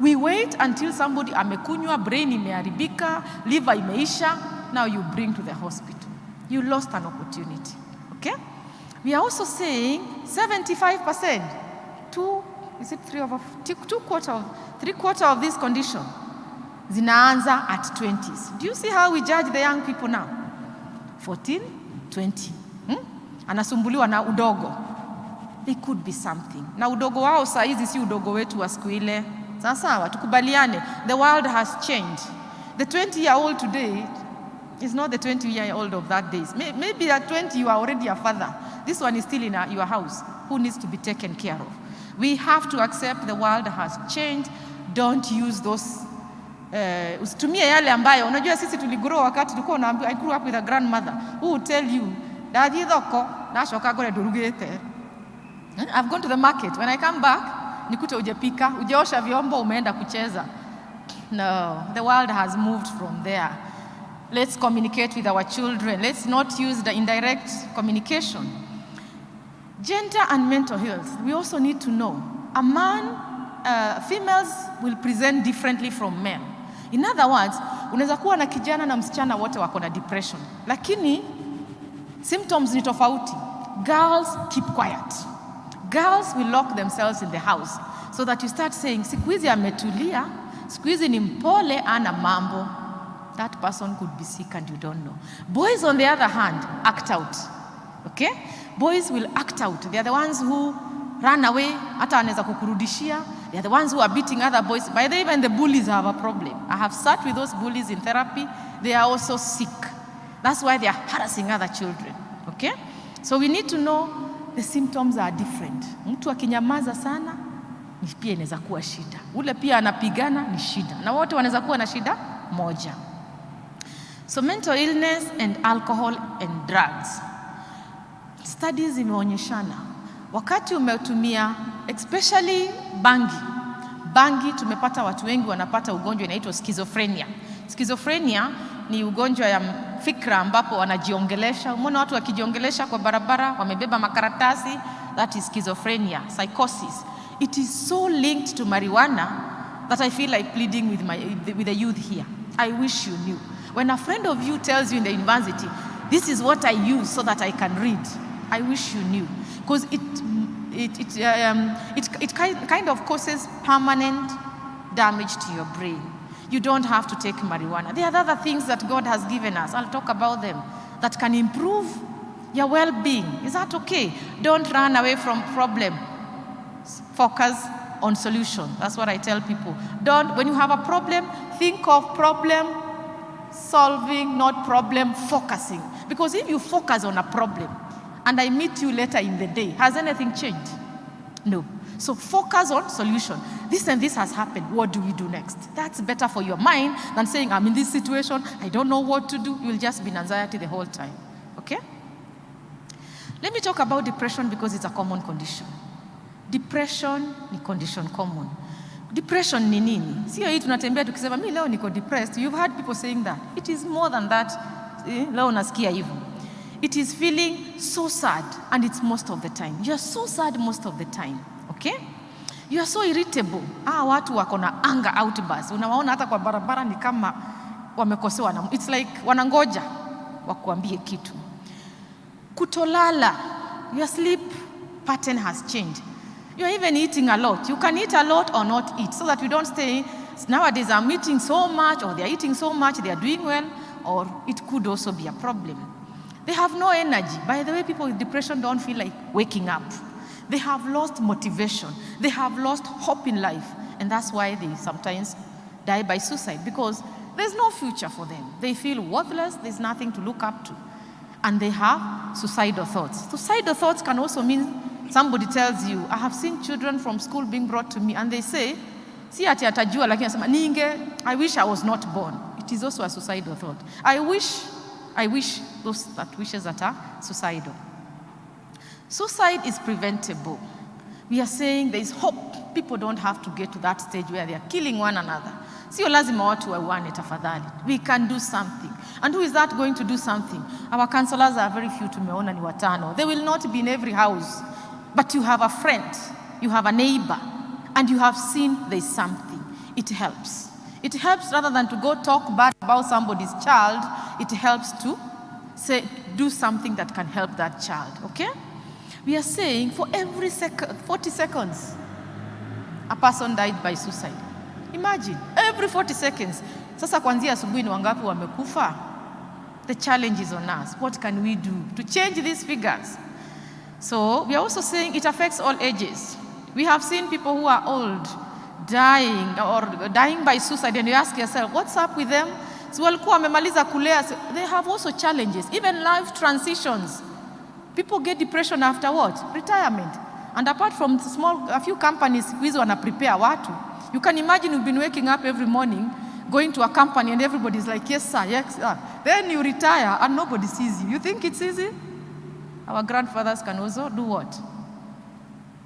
We wait until somebody amekunywa, brain imeharibika, liver imeisha, now you bring to the hospital. You lost an opportunity. Okay? We are also saying 75%, two, Is it three over, two quarter of, three quarter of this condition zinaanza at 20s. Do you see how we judge the young people now? 14, 20. Anasumbuliwa na udogo. They could be something. Na udogo wao saa hizi si udogo wetu wa siku ile. Sawa sawa, tukubaliane. The world has changed. The 20 year old today is not the 20 year old of that days. Maybe at 20 you are already a father. This one is still in your house who needs to be taken care of. We have to accept the world has changed. Don't use those usitumie yale ambayo unajua sisi tuligrow wakati tulikuwa unaambiwa. I grew up with a grandmother who would tell you, "Ndathiĩ thoko ndacoka ngore ndũrugĩte." I've gone to the market. When I come back, nikute hujapika, hujaosha vyombo, umeenda kucheza. No, the world has moved from there. Let's communicate with our children. Let's not use the indirect communication. Gender and mental health. We also need to know. Females will present differently from men. In other words, unaweza kuwa na kijana na msichana wote wako na depression, lakini symptoms ni tofauti. Girls keep quiet. Girls will lock themselves in the house so that you start saying, "Siku hizi ametulia, siku hizi ni mpole, ana mambo." That person could be sick and you don't know. Boys, on the other hand, act out. Okay? Boys will act out. They are the ones who run away, hata anaweza kukurudishia. They are the ones who are beating other boys. By the way, even the bullies have a problem. I have sat with those bullies in therapy. They are also sick. That's why they are harassing other children. Okay? So we need to know the symptoms are different. Mtu akinyamaza sana ni pia inaweza kuwa shida. Ule pia anapigana ni shida. Na wote wanaweza kuwa na shida moja. So mental illness and alcohol and drugs. Studies zimeonyeshana wakati umetumia especially bangi. Bangi tumepata watu wengi wanapata ugonjwa inaitwa schizophrenia. Schizophrenia ni ugonjwa ya fikra ambapo wanajiongelesha. Umeona watu wakijiongelesha kwa barabara, wamebeba makaratasi, that is schizophrenia, psychosis. It is so linked to marijuana that I feel like pleading with the youth here. I wish you knew. When a friend of you tells you in the university, "This is what I use so that I can read," I wish you knew. Because it kind of causes permanent damage to your brain. You don't have to take marijuana. There are other things that God has given us. I'll talk about them that can improve your well being. Is that okay? Don't run away from problem. Focus on solution. That's what I tell people. Don't, when you have a problem, think of problem solving, not problem focusing. Because if you focus on a problem and I meet you later in the day, has anything changed? No. So focus on solution. This and this has happened. What do we do next? That's better for your mind than saying, "I'm in this situation, I don't know what to do." You'll just be in anxiety the whole time. Okay? Let me talk about depression because it's a common condition. Depression ni condition common. Depression ni nini? Sio hii tunatembea tukisema mi leo niko depressed. You've heard people saying that. It is more than that. Eh, leo unasikia hivyo. It is feeling so sad and it's most of the time. You are so sad most of the time. Okay? You are so irritable. Ah, watu wako na anger outbursts. Unawaona hata kwa barabara ni kama wamekosewa na, it's like wanangoja wakuambie kitu. Kutolala. Your sleep pattern has changed. You're even eating a lot. You can eat a lot or not eat so that we don't stay. Nowadays, I'm eating so much, or they're eating so much, they are doing well, or it could also be a problem. They have no energy. By the way, people with depression don't feel like waking up. They have lost motivation. They have lost hope in life. And that's why they sometimes die by suicide, because there's no future for them. They feel worthless, there's nothing to look up to. And they have suicidal thoughts. Suicidal thoughts can also mean somebody tells you, I have seen children from school being brought to me and they say, si ati atajua, lakini anasema, "Ninge, I wish I was not born." It is also a suicidal thought. I wish, those that wishes that are suicidal. Suicide is preventable. We are saying there is hope. People don't have to get to that stage where they are killing one another. Sio lazima watu wauane tafadhali. We can do something. And who is that going to do something? Our counselors are very few, tumeona ni watano. They will not be in every house. But you have a friend, you have a neighbor, and you have seen there's something. It helps. It helps rather than to go talk bad about somebody's child, it helps to say, do something that can help that child, okay? We are saying for every 40 seconds, a person died by suicide. Imagine, every 40 seconds. Sasa kuanzia asubuhi ni wangapi wamekufa? The challenge is on us. What can we do to change these figures? So we are also saying it affects all ages. We have seen people who are old dying or dying by suicide, and you ask yourself, what's up with them? Si walikuwa wamemaliza kulea. They have also challenges, even life transitions. People get depression after what? Retirement. And apart from small, a few companies siku hizi wana prepare watu. You can imagine you've been waking up every morning, going to a company and everybody's like, "Yes sir, yes sir." Then you retire and nobody sees you. You think it's easy? Our grandfathers can also do what?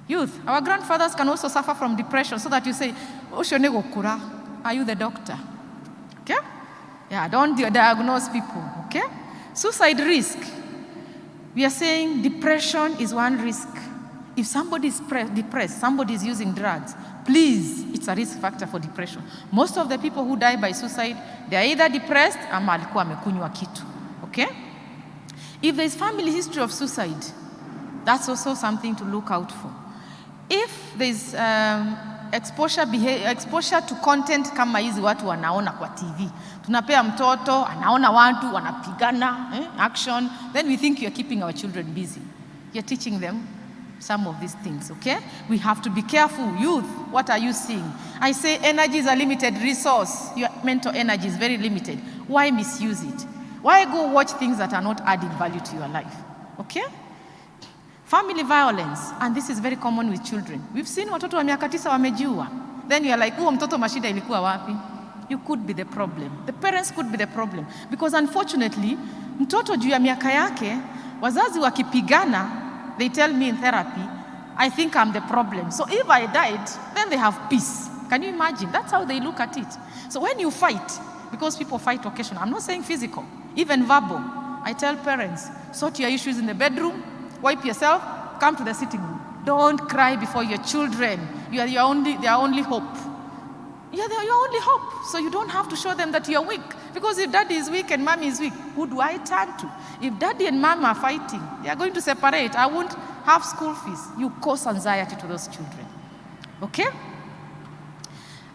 Youth, our grandfathers can also suffer from depression, so that you say, "Ũcio nĩ gũkũra." Are you the doctor? Okay? Yeah, don't diagnose people, okay? Suicide risk. We are saying depression is one risk. If somebody is depressed, somebody is using drugs, please, it's a risk factor for depression. Most of the people who die by suicide, they are either depressed ama alikuwa amekunywa kitu, okay? If there is family history of suicide, that's also something to look out for. If there's exposure to content kama hizi watu wanaona kwa TV, tunapea mtoto anaona watu wanapigana, action, then we think you're keeping our children busy. You're teaching them some of these things, okay? We have to be careful. Youth, what are you seeing? I say energy is a limited resource. Your mental energy is very limited. Why misuse it? Why go watch things that are not adding value to your life? Okay? Family violence, and this is very common with children. We've seen watoto wa miaka tisa wamejiua. Then you're like, "Huo mtoto mashida ilikuwa wapi?" You could be the problem. The parents could be the problem. Because unfortunately, mtoto juu ya miaka yake, wazazi wakipigana, they tell me in therapy, "I think I'm the problem. So if I died, then they have peace." Can you imagine? That's how they look at it. So when you fight, because people fight occasionally, I'm not saying physical, even verbal. I tell parents, sort your issues in the bedroom, wipe yourself, come to the sitting room. Don't cry before your children. You are their only hope. You are your only hope. So you don't have to show them that you are weak. Because if daddy is weak and mommy is weak, who do I turn to? If daddy and mom are fighting, they are going to separate. I won't have school fees. You cause anxiety to those children. Okay?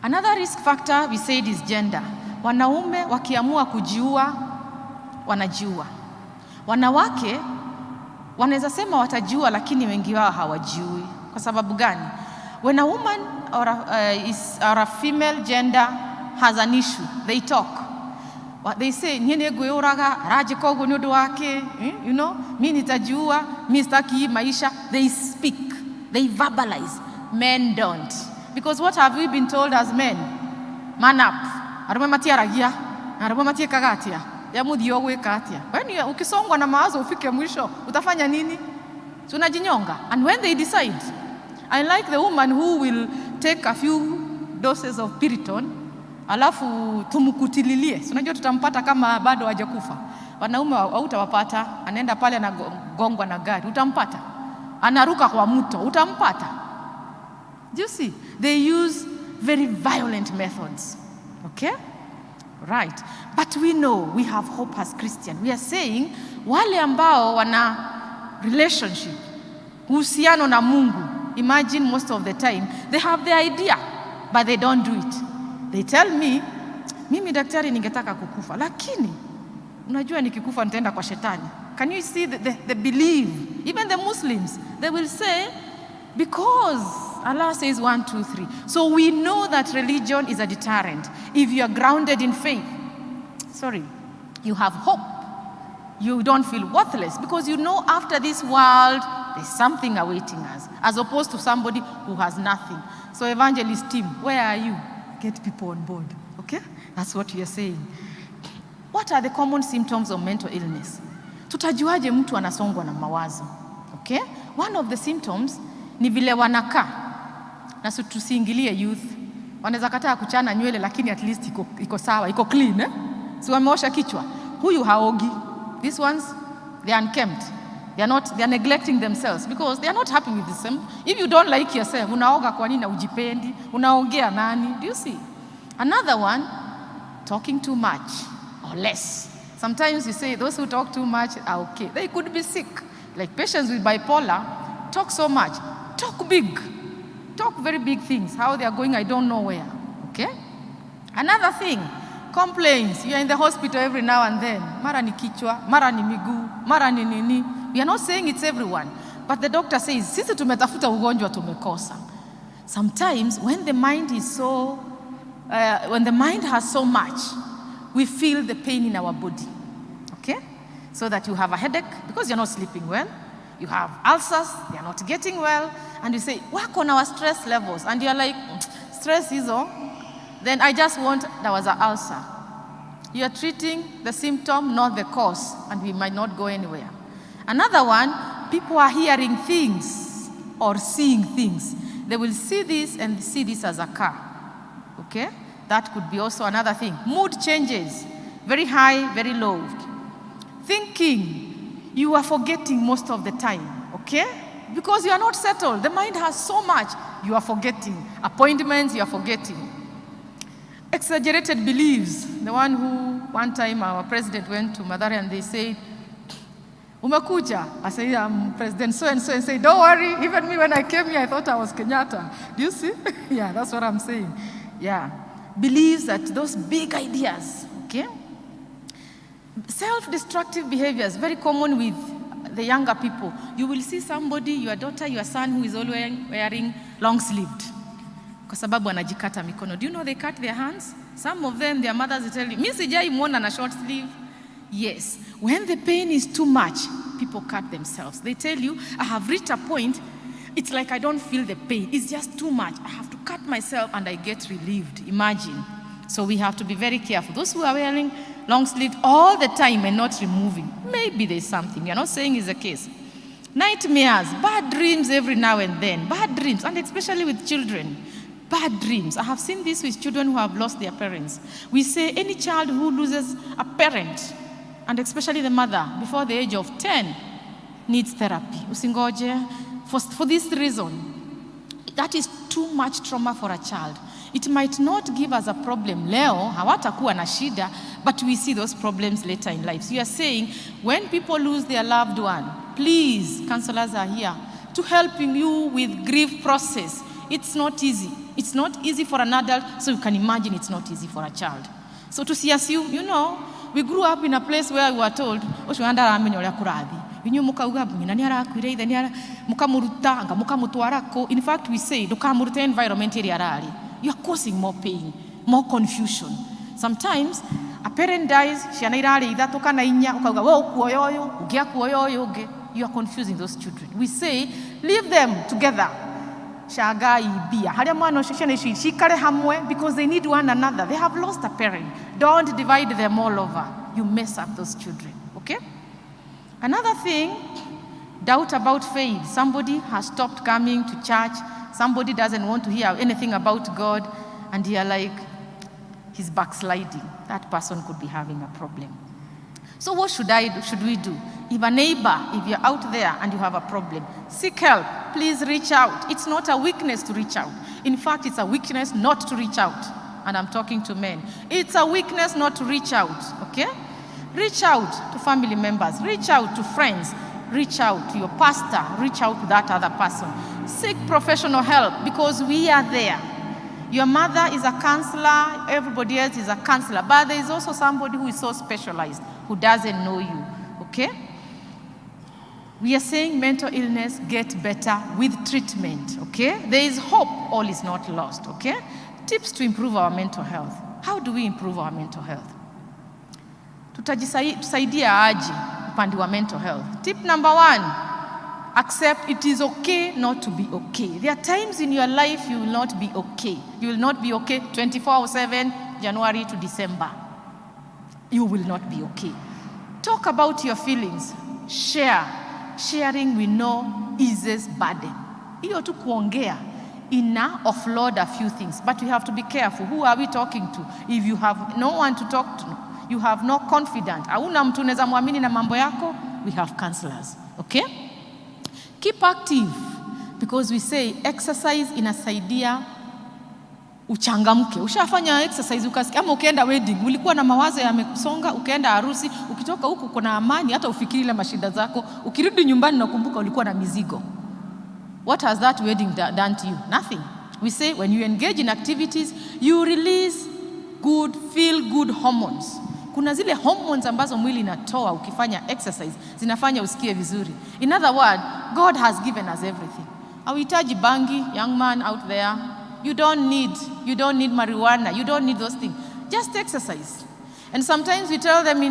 Another risk factor we said is gender. Wanaume wakiamua kujiua, wanajiua. Wanawake wanaweza sema watajiua, lakini wengi wao hawajiui. Kwa sababu gani? When a woman or a female gender has an issue, they talk. What they say, "Niĩ nĩ ngwĩyũraga, aranjĩka ũguo nĩ ũndũ wake, mi nitajiua, mi sitaki hii maisha." They speak, they verbalize. Men don't. Because what have we been told as men? Man up. Arũme matiaragia, arũme matiĩkaga atĩa, ya mũthia ũgwĩka atĩa? When ukisongwa na mawazo ufike mwisho, utafanya nini? Si unajinyonga? And when they decide, I like the woman who will take a few doses of Piriton, alafu tumkutililie. Si unajua tutampata kama bado hajakufa. Wanaume hautawapata, anaenda pale anagongwa na gari, utampata. Anaruka kwa mto, utampata. Do you see? They use very violent methods. Okay? Right. But we know we have hope as Christian. We are saying wale ambao wana relationship, uhusiano na Mungu, imagine most of the time they have the idea but they don't do it. They tell me, "Mimi daktari, ningetaka kukufa, lakini unajua nikikufa nitaenda kwa shetani." Can you see the belief? Even the Muslims, they will say, because Allah says one, two, three. So we know that religion is a deterrent. If you are grounded in faith, sorry, you have hope. You don't feel worthless because you know after this world, there's something awaiting us, as opposed to somebody who has nothing. So, evangelist team, where are you? Get people on board, okay? That's what we are saying. What are the common symptoms of mental illness? Tutajuaje mtu anasongwa na mawazo? Okay? One of the symptoms ni vile wanakaa. Na tusiingilie youth. Wanaweza kataa kuchana nywele lakini at least iko sawa, iko clean, eh? Si wameosha kichwa. Huyu haogi. These ones, they are unkempt. They are not, they are neglecting themselves because they are not happy with them. If you don't like yourself, unaoga kwa nini na ujipendi? Unaongea nani? Do you see? Another one, talking too much or less. Sometimes you say those who talk too much are okay. They could be sick. Like patients with bipolar talk so much. Talk big. Talk very big things. How they are going, I don't know where. Okay? Another thing, complaints. You are in the hospital every now and then. Mara ni kichwa, mara ni miguu, mara ni nini. We are not saying it's everyone. But the doctor says, sisi tumetafuta ugonjwa tumekosa. Sometimes when the mind is so, when the mind has so much, we feel the pain in our body. Okay? So that you have a headache because you're not sleeping well. You have ulcers, they are not getting well. And you say, work on our stress levels. And you're like, stress is all. Then I just want, there was an ulcer. You are treating the symptom, not the cause, and we might not go anywhere. Another one, people are hearing things or seeing things. They will see this and see this as a car. Okay? That could be also another thing. Mood changes, very high, very low. Thinking, you are forgetting most of the time, okay? Because you are not settled. The mind has so much, you are forgetting. Appointments, you are forgetting. Exaggerated beliefs. The one who, one time our president went to Mathare and they said, Umekuja? I say, I'm President so and so, and say, don't worry, even me when I came here, I thought I was Kenyatta. Do you see? Yeah, that's what I'm saying. Yeah. Believes that those big ideas, okay? Self-destructive behaviors, very common with the younger people. You will see somebody, your daughter, your son, who is always wearing long-sleeved. Kwa sababu anajikata mikono. Do you know they cut their hands? Some of them, their mothers will tell you, mi sijai muona na short sleeve. Yes, when the pain is too much, people cut themselves. They tell you, I have reached a point, it's like I don't feel the pain. It's just too much. I have to cut myself and I get relieved. Imagine. So we have to be very careful. Those who are wearing long sleeve all the time and not removing, maybe there's something. We are not saying it's the case. Nightmares, bad dreams every now and then, bad dreams, and especially with children. Bad dreams. I have seen this with children who have lost their parents. We say any child who loses a parent, and especially the mother, before the age of 10, needs therapy. Usingoje, for this reason, that is too much trauma for a child. It might not give us a problem leo, hawatakuwa na shida, but we see those problems later in life. So you are saying, when people lose their loved one, please, counselors are here to helping you with grief process. It's not easy. It's not easy for an adult, so you can imagine it's not easy for a child. So to see assume, we grew up in a place where we were told, ũcio ndaramenya ũrĩa kũrathiĩ. Inyuĩ mũkauga nyina nĩ arakuire, ithe nĩ mũkamũruta, anga mũkamũtwara kũ. In fact, we say, ndũkamũrute environment ĩrĩa ararĩ. You are causing more pain, more confusion. Sometimes, a parent dies, ciana irarĩ ithatũ kana inya, ũkauga, we ũkuoya ũyũ, ũngĩ akuoya ũyũ ũngĩ. You are confusing those children. We say, leave them together. Shagai bia harĩa mwana ũcio ciana ici cikare hamwe because they need one another. They have lost a parent. Don't divide them all over. You mess up those children, okay? Another thing, doubt about faith. Somebody has stopped coming to church. Somebody doesn't want to hear anything about God, and you're like, he's backsliding. That person could be having a problem. So what should we do? If a neighbor, if you're out there and you have a problem, seek help. Please reach out. It's not a weakness to reach out. In fact, it's a weakness not to reach out. And I'm talking to men. It's a weakness not to reach out, okay? Reach out to family members. Reach out to friends. Reach out to your pastor. Reach out to that other person. Seek professional help because we are there. Your mother is a counselor, everybody else is a counselor, but there is also somebody who is so specialized who doesn't know you, okay? We are saying mental illness get better with treatment, okay? There is hope, all is not lost, okay? Tips to improve our mental health. How do we improve our mental health? Tutajisaidia aje upande wa mental health? Tip number 1, accept it is okay not to be okay. There are times in your life you will not be okay. You will not be okay 24/7, January to December. You will not be okay. Talk about your feelings. Share. Sharing, we know, eases burden. Hiyo tu kuongea ina offload a few things, but we have to be careful. Who are we talking to? If you have no one to talk to, you have no confidant, hauna mtu unaweza muamini na mambo yako, we have counselors, okay? Keep active, because we say exercise inasaidia uchangamke. Ushafanya exercise ukasikia, ama ukienda wedding, ulikuwa na mawazo yamekusonga, ukaenda harusi, ukitoka huku kuna amani, hata ufikiri ile mashida zako, ukirudi nyumbani nakumbuka ulikuwa na mizigo. What has that wedding done to you? Nothing. We say when you engage in activities, you release good, feel good hormones. Kuna zile hormones ambazo mwili inatoa ukifanya exercise, zinafanya usikie vizuri. In other words, God has given us everything. Hauhitaji bangi, young man out there. You don't need marijuana. You don't need those things. Just exercise. And sometimes we tell them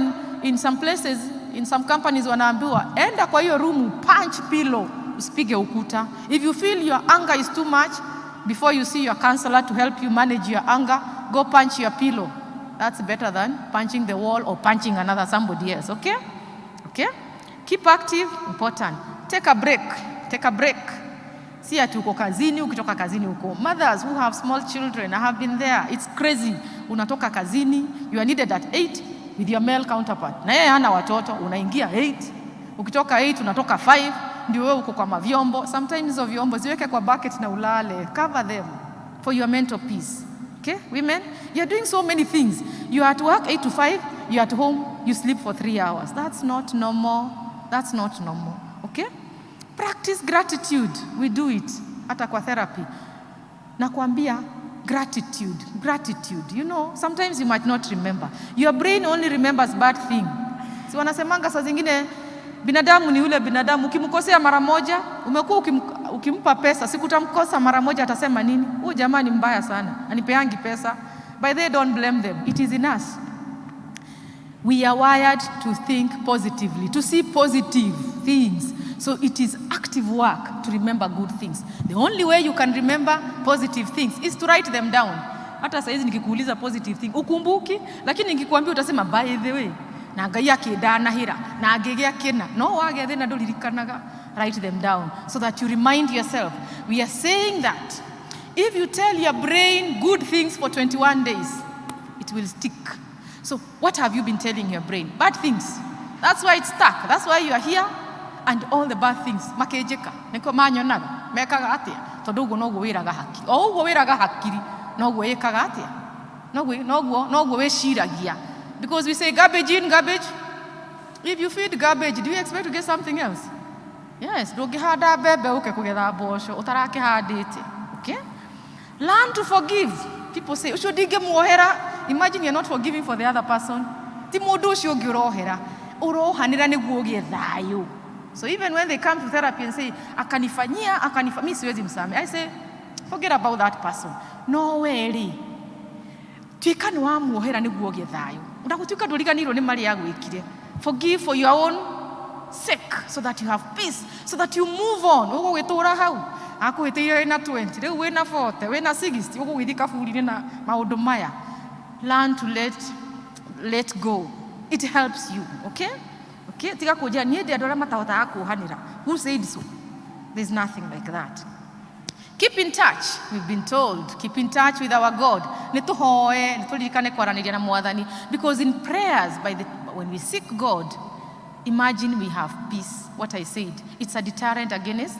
in some places, in some companies wanaambiwa, enda kwa hiyo room, punch pillow, usipige ukuta. If you feel your anger is too much, before you see your counselor to help you manage your anger, go punch your pillow. That's better than punching the wall or punching another somebody else, okay? Okay? Keep active, important. Take a break. Take a break. Si ati uko kazini, ukitoka kazini uko. Mothers who have small children, I have been there. It's crazy. Unatoka kazini, you are needed at 8 with your male counterpart. Na yeye hana watoto, unaingia 8. Ukitoka 8 unatoka 5, ndio wewe uko kwa mavyombo. Sometimes hizo vyombo ziweke kwa bucket na ulale. Cover them for your mental peace. Okay, women, you're doing so many things. You are at work 8 to 5, you're at home, you sleep for 3 hours. That's not normal. That's not normal. Okay? Practice gratitude. We do it hata kwa therapy. Nakwambia gratitude, gratitude. Sometimes you might not remember. Your brain only remembers bad thing. Si wanasemanga saa zingine binadamu ni yule binadamu, ukimkosea mara moja, umekuwa ukimpa pesa, siku utamkosa mara moja, atasema nini? Huyu jamaa ni mbaya sana, anipeangi pesa. By the way, don't blame them. It is in us. We are wired to think positively, to see positive things. So it is active work to remember good things. The only way you can remember positive things is to write them down. Hata saizi nikikuuliza positive thing ukumbuki, lakini nikikwambia utasema, "By the way, na Ngai akĩndanahĩra na ngĩgĩa kĩna." No wagĩa thĩna ndũririkanaga. Write them down so that you remind yourself. We are saying that if you tell your brain good things for 21 days, it will stick. So what have you been telling your brain? Bad things. That's why it's stuck. That's why you are here and all the bad things makĩnjĩka nĩkĩo manyonaga mekaga atĩa tondũ ũguo noguo wĩraga hakiri o ũguo wĩraga hakiri noguo ĩkaga atĩa noguo wĩciragia, because we say garbage in, garbage. If you feed garbage, do you expect to get something else? Yes. Ndũngĩhanda mbembe ũke kũgetha mboco ũtarakĩhandĩte. Okay, learn to forgive. People say, "Ũcio ndingĩmuohera." Imagine, you're not forgiving for the other person. Ti mũndũ ũcio ũngĩ ũrohera, ũrohanĩra nĩguo ũgĩe thayũ. So even when they come to therapy and say, "Akanifanyia, akanifa, mi siwezi msame," I say, "Forget about that person." No we rĩ, tuĩka nĩ wamuohera nĩguo ũgĩe thayũ, ona gũtuĩka ndũriganĩirwo nĩ marĩa agwĩkire. Forgive for your own sake so that you have peace, so that you move on. Ũgũgĩtũra hau akũhĩtĩire wĩna 20, rĩu wĩna 40, wĩna 60, ũgũgĩthiĩ kaburi-inĩ na maũndũ maya. Learn to let go. It helps you. Okay, tiga kũnjĩra niĩ ndĩ andũ arĩa matahotaga kuohanĩra. Who said so? There's nothing like that. Keep in touch. We've been told, keep in touch with our God. Nĩ tũhoe, nĩ tũririkane kwaranĩria na Mwathani, because in prayers, when we seek God, imagine, we have peace. What I said, it's a deterrent against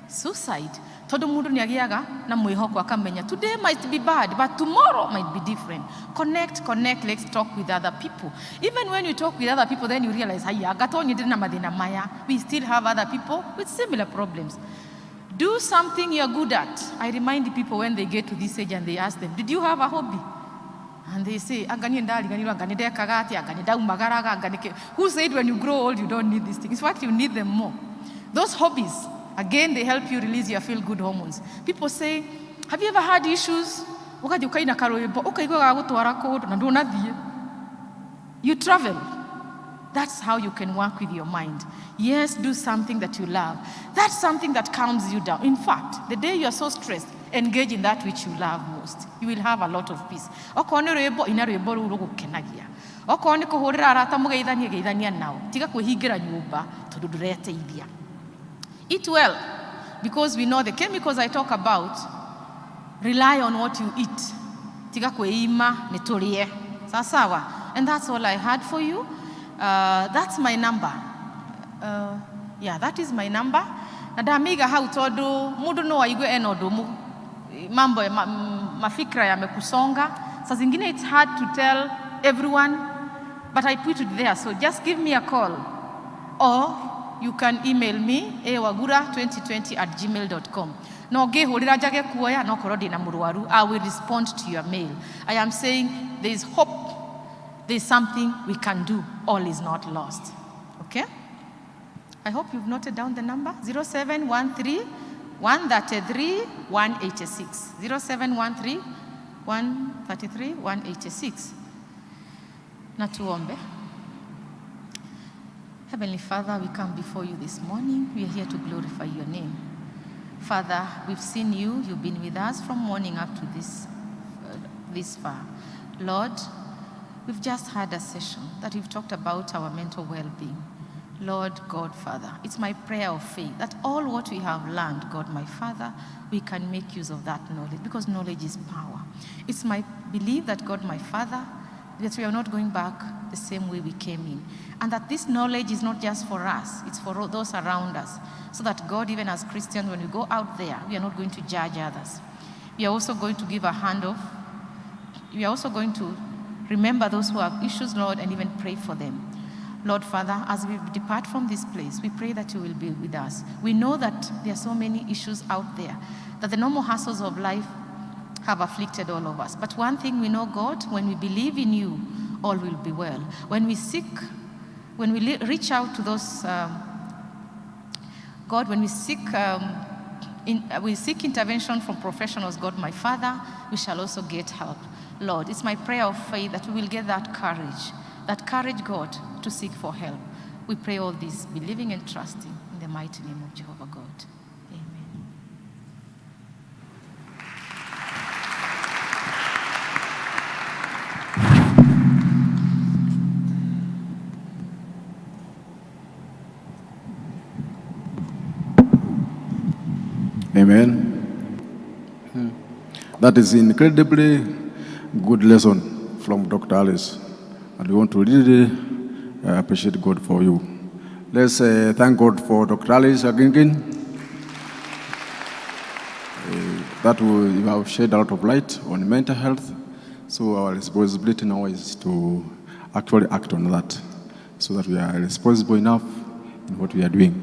suicide, tondũ mũndũ nĩ agĩaga na mwĩhoko akamenya today might be bad, but tomorrow might be different. Connect, connect. Let's talk with other people. Even when you talk with other people, then you realize, haya, anga to niĩ ndĩ na mathĩna maya, we still have other people with similar problems. Do something you're good at. I remind people when they get to this age and they ask them, "Did you have a hobby?" And they say, "Anga niĩ ndariganirwo, anga nĩ ndekaga atĩa, anga nĩ ndaumagaraga, anga nĩ kĩ." Who said when you grow old you don't need these things? In fact, you need them more. Those hobbies, again, they help you release your feel good hormones. People say, "Have you ever had issues?" Ũgathiĩ ũkaina karwĩmbo, ũkaigua gagũtwara kũndũ na ndũnathiĩ. You travel. That's how you can work with your mind. Yes, do something that you love. That's something that calms you down. In fact, the day you are so stressed, engage in that which you love most. You will have a lot of peace. Okorwo nĩ rwĩmbo, ina rwĩmbo rũu rũgũkenagia. Okorwo nĩ kũhũrĩra arata mũgeithanie, geithania nao. Tiga kwĩhingĩra nyũmba tondũ ndũreteithia. Eat well, because we know the chemicals I talk about rely on what you eat. Tiga kwĩima, nĩ tũrĩe. Sawa sawa. And that's all I had for you. That's my number. Yeah, that is my number. Na ndamiga hau tondu mundu no aigue ena undu mambo mafikra yamekusonga. Saa zingine it's hard to tell everyone, but I put it there. So just give me a call or You can email me awagura2020@gmail.com. No ngĩhũrĩra njage kuoya no korwo ndĩna mũrwaru, I will respond to your mail. I am saying there is hope. There is something we can do. All is not lost. Okay? I hope you've noted down the number 0713 133 186. 0713 133 186. Na tuombe. Heavenly Father, we come before you this morning. We are here to glorify your name. Father, we've seen you. You've been with us from morning up to this far. Lord, we've just had a session that we've talked about our mental well-being. Lord God, Father, it's my prayer of faith that all what we have learned, God my Father, we can make use of that knowledge, because knowledge is power. It's my belief that God my Father, that we are not going back the same way we came in, and that this knowledge is not just for us, it's for all those around us, so that God, even as Christians, when we go out there, we are not going to judge others. We are also going to give a hand off. We are also going to remember those who have issues, Lord, and even pray for them. Lord Father, as we depart from this place, we pray that you will be with us. We know that there are so many issues out there, that the normal hassles of life have afflicted all of us. But one thing we know, God, when we believe in you, all will be well. When we seek, when we reach out to those, God, when we seek, we seek intervention from professionals, God, my Father, we shall also get help. Lord, it's my prayer of faith that we will get that courage, God, to seek for help. We pray all this, believing and trusting in the mighty name of Jehovah God. Amen. Amen. That is incredibly good lesson from Dr. Alice. And we want to really appreciate God for you. Let's thank God for Dr. Alice Aginkin. That will, you have shed a lot of light on mental health. So our responsibility now is to actually act on that, so that we are responsible enough in what we are doing.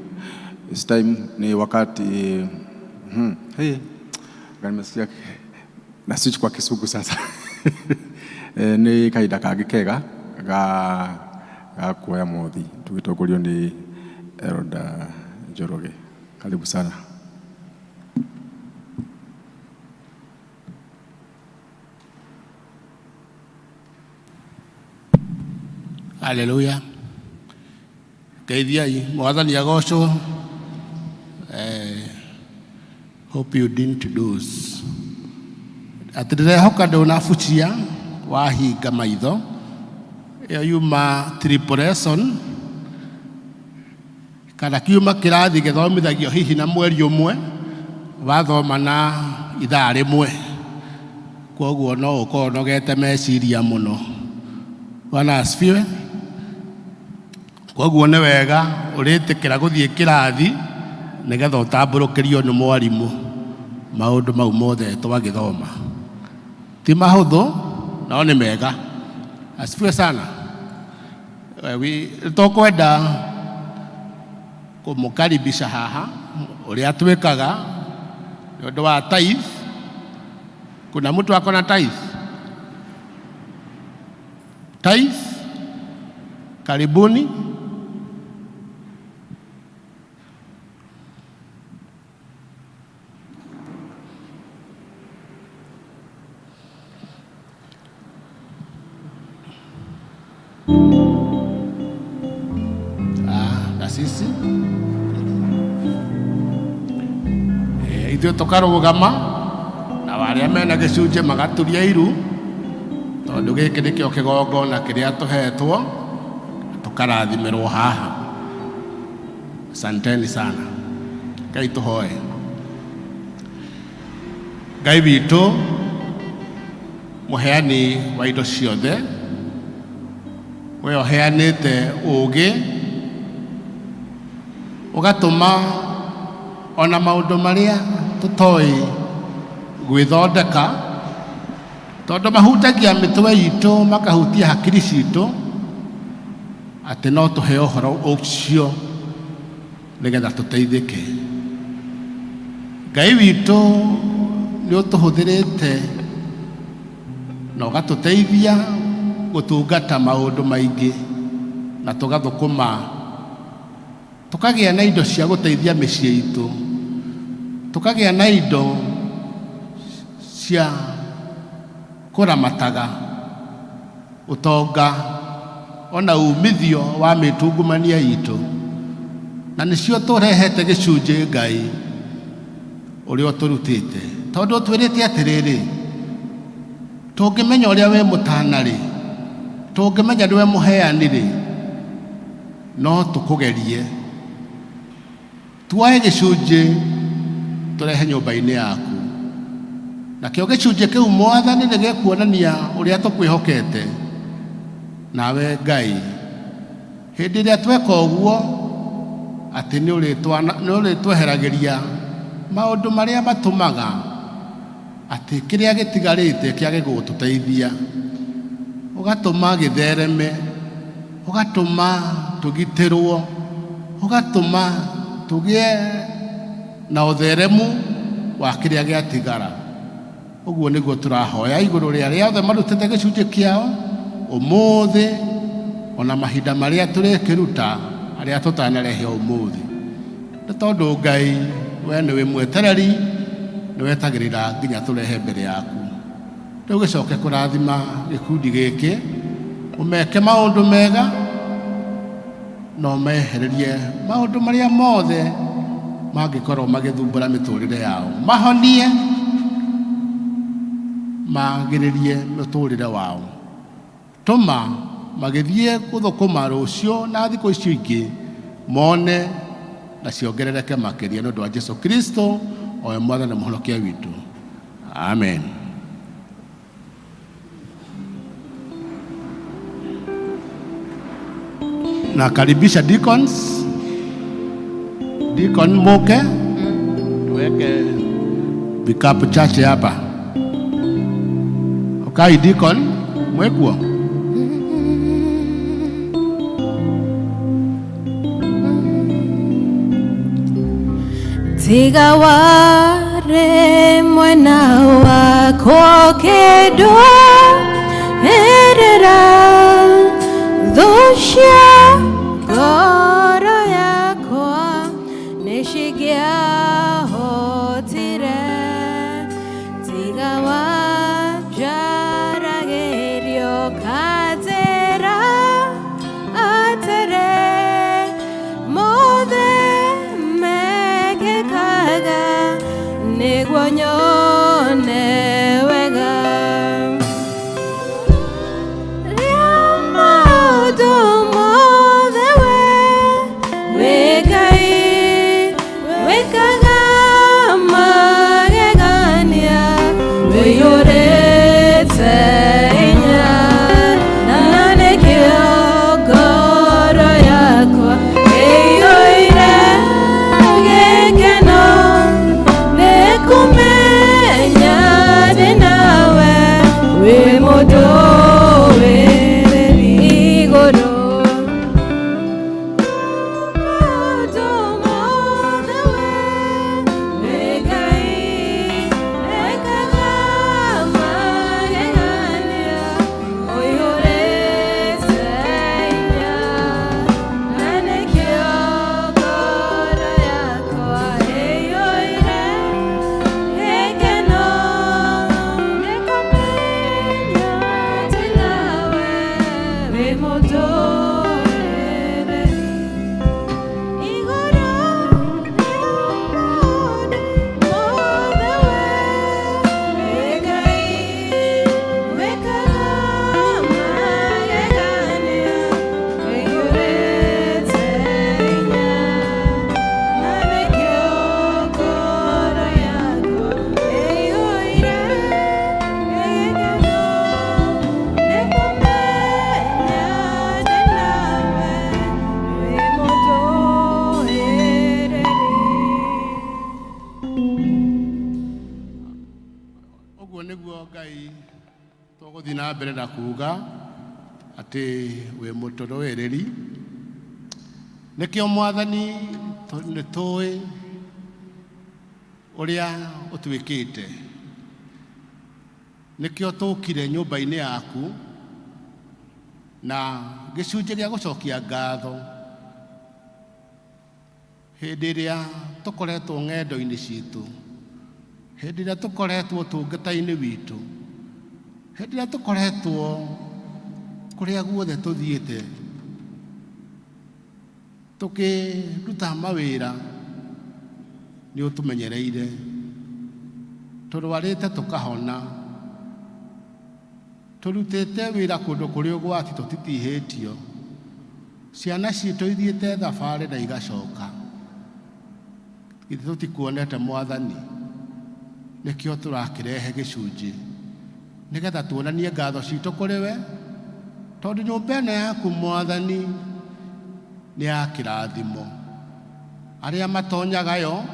It's time, ni wakati, hey, nimesikia na switch kwa Kisugu sasa. Ni kahinda kangĩ kega ga kuoya mothi tũgĩtongorio nĩ Elder Njoroge. Karibu sana. Haleluya. Geithiai mwathani agocwo. Hope you didn't lose. Atĩ ndĩrehoka ndũnabucia wahinga maitho. Ĩyo yuma tribulation kana kiuma kĩrathi gĩthomithagio hihi na mweri ũmwe wathoma na ithaa rĩmwe, kwoguo no ũkorwo ũnogete meciria mũno. Bwana asifiwe. Kwoguo nĩ wega ũrĩtĩkĩra gũthiĩ kĩrathi nĩgetha ũtambũrũkĩrio nĩ mwarimũ maũndũ mau mothe twagĩthoma. Ti mahũthũ no nĩ mega. Asifiwe sana. Tũkwenda kũmũkaribisha haha ũrĩa twĩkaga nĩ ũndũ wa tithe. Kuna mtu ako na tithe? Tithe? Karibuni. Na sisi ithuĩ tũkarũgama na arĩa mena gĩcunjĩ magaturia iru tondũ gĩkĩ nĩkĩo kĩgongona kĩrĩa tũhetwo tũkarathimĩrwo haha. Asanteni sana. Ngai tũhoe. Ngai witũ mũheani wa indo ciothe, we ũheanĩte ũũgĩ ũgatũma ona maũndũ marĩa tũtoĩ gwĩthondeka tondũ mahutagia mĩtwe itũ makahutia hakiri citũ atĩ no tũheo ũhoro ũcio nĩgetha tũteithĩke. Ngai witũ nĩ ũtũhũthĩrĩte na ũgatũteithia gũtungata maũndũ maingĩ na tũgathũkũma tũkagĩa na indo cia gũteithia mĩciĩ itũ, tũkagĩa na indo cia kũramataga ũtonga ona umithio wa mĩtungumania itũ, na nĩcio tũrehete gĩcunjĩ Ngai ũrĩa ũtũrutĩte, tondũ ũtwĩrĩte atĩrĩrĩ, tũngĩmenya ũrĩa wĩ mũtana-rĩ, tũngĩmenya nĩwe mũheani-rĩ, no tũkũgerie tuoe gĩcunjĩ tũrehe nyũmba-inĩ yaku, nakĩo gĩcunjĩ kĩu Mwathani nĩ gĩkuonania ũrĩa tũkwĩhokete. Nawe Ngai hĩndĩ ĩrĩa tweka ũguo atĩ nĩ ũrĩtweheragĩria maũndũ marĩa matũmaga atĩ kĩrĩa gĩtigarĩte kĩage gũgũtũteithia, ũgatũma gĩthereme, ũgatũma tũgitĩrwo, ũgatũma tũgĩe na ũtheremu wa kĩrĩa gĩatigara. Ũguo nĩguo tũrahoya igũrũ rĩa arĩa othe marutĩte gĩcunjĩ kĩao ũmũthĩ ona mahinda marĩa tũrĩkĩruta arĩa tũtanarehe ũmũthĩ, nĩ tondũ Ngai we nĩwe mwetereri, nĩ wetagĩrĩra nginya tũrehe mbere yaku. Rĩu gĩcoke kũrathima gĩkundi gĩkĩ, ũmeke maũndũ mega na ũmehererie maũndũ marĩa mothe mangĩkorwo magĩthumbũra mĩtũrĩre yao, mahonie, magĩrĩrie mũtũrĩre wao. Tũma magĩthiĩ gũthũkũma rũciũ na thikũ icio ingĩ mone na ciongerereke makĩria nĩ ũndũ wa Jesu Kristo o we Mwathani na Mũhonokia witũ. Amen. Nakaribisha deacons. Deacon Moke, tuweke vikapu chache hapa. Okay, deacon mwekuo. Tiga ware mwena wakwa kĩndũ ĩrĩra thũ cia ngoro yakwa nĩcingĩahotire. Tiga wanjaragĩrio kanjĩra atĩrĩ, mothe mekĩkaga nĩguo nyone wega. Rĩa maũndũ mothe we wĩ Ngai wĩkaga magegania, wĩiyũrĩte hinya, na nĩkĩo ngoro yakwa ĩiyũire gĩkeno nĩ kũmenya ndĩ nawe wĩ mũndũ wĩrĩri igũrũ. Maũndũ mothe we wĩ Ngai ekaga magegania, ũiyũrĩte hinya, na nĩkĩo ngoro yakwa ĩiyũire gĩkeno nĩ kũmenya ndĩ nawe wĩ mũndũ wĩrĩri igũrũ. Mothe we wĩ Ngai wĩkaga magegania, wĩiyũrĩte hinya, na nĩkĩo ngoro yakwa ĩiyũire gĩkeno nĩ kũmenya ndĩ nawe wĩ mũndũ wĩrĩri. Ũguo nĩguo Ngai tũgũthiĩ na mbere na kuga atĩ wĩ mũtũrũĩrĩri. Nĩkĩo Mwathani Nĩ tũĩ ũrĩa ũtwĩkĩte, nĩkĩo tũkire nyũmba-inĩ yaku na gĩcunjĩ gĩa gũcokia ngatho. Hĩndĩ ĩrĩa tũkoretwo ng'endo-inĩ citũ, hĩndĩ ĩrĩa tũkoretwo ũtungata-inĩ witũ, hĩndĩ ĩrĩa tũkoretwo kũrĩa guothe tũthiĩte tũkĩruta mawĩra, nĩ ũtũmenyereire, tũrwarĩte tũkahona, tũrutĩte wĩra kũndũ kũrĩ ũgwati tũtitihĩtio, ciana citũ ithiĩte thabarĩ na igacoka. Githĩ tũtikuonete Mwathani? Nĩkĩo tũrakĩrehe gĩcunjĩ nĩgetha tuonanie ngatho citũ kũrĩ we, tondũ nyũmba ĩno yaku Mwathani nĩ ya kĩrathimo. Arĩa matonyaga yo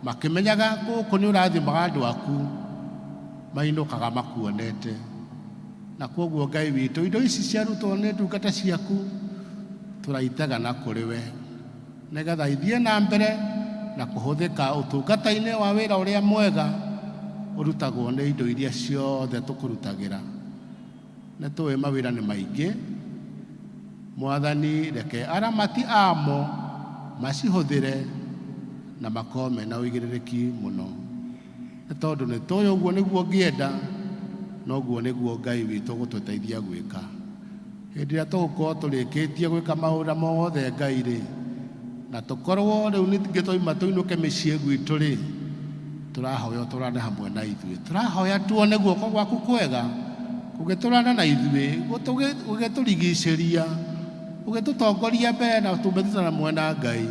makĩmenyaga gũkũ nĩ ũrathimaga andũ aku, mainũkaga makuonete. Na kwoguo Ngai witũ, indo ici ciarutwo nĩ ndungata ciaku tũraitega na kũrĩ we, nĩgetha ithiĩ na mbere na kũhũthĩka ũtungata-inĩ wa wĩra ũrĩa mwega ũrutagwo nĩ indo iria ciothe tũkũrutagĩra. Nĩ tũĩ mawĩra nĩ maingĩ, Mwathani, reke aramati amo macihũthĩre na makorwo mena ũigĩrĩrĩki mũno, nĩ tondũ nĩ tũĩ ũguo nĩguo ũngĩenda, na ũguo nĩguo Ngai witũ ũgũtũteithia gwĩka. Hĩndĩ ĩrĩa tũgũkorwo tũrĩkĩtie gwĩka maũndũ mothe Ngai rĩ, na tũkorwo rĩu ningĩ twauma tũinũke mĩciĩ gwitũ rĩ, tũrahoya ũtũrane hamwe na ithuĩ. Tũrahoya tuone guoko gwaku kwega gũgĩtũrana na ithuĩ, gũgĩtũrigicĩria, gũgĩtũtongoria mbere na tume thutha na mwena Ngai,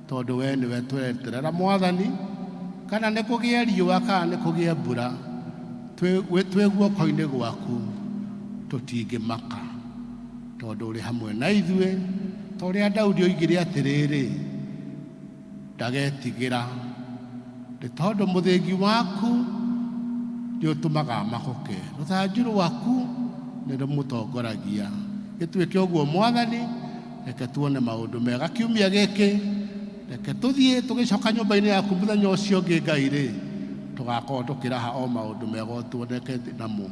tondũ we nĩwe tweterera Mwathani, kana nĩ kũgĩe riũa kana nĩ kũgĩe mbura, twĩ guoko-inĩ gwaku tũtingĩmaka, tondũ ũrĩ hamwe na ithuĩ, ta ũrĩa Daudi oigire atĩrĩrĩ, ndagetigĩra, nĩ tondũ mũthĩgi waku nĩ ũtũmaga mahoke, rũthanju rwaku nĩ rũmũtongoragia. Gĩtuĩke ũguo Mwathani, reke tuone maũndũ mega kiumia gĩkĩ, reke tũthiĩ tũgĩcoka nyũmba-inĩ yaku mũthenya ũcio ũngĩ Ngai rĩ, tũgakorwo tũkĩraha o maũndũ mega tuoneke namo,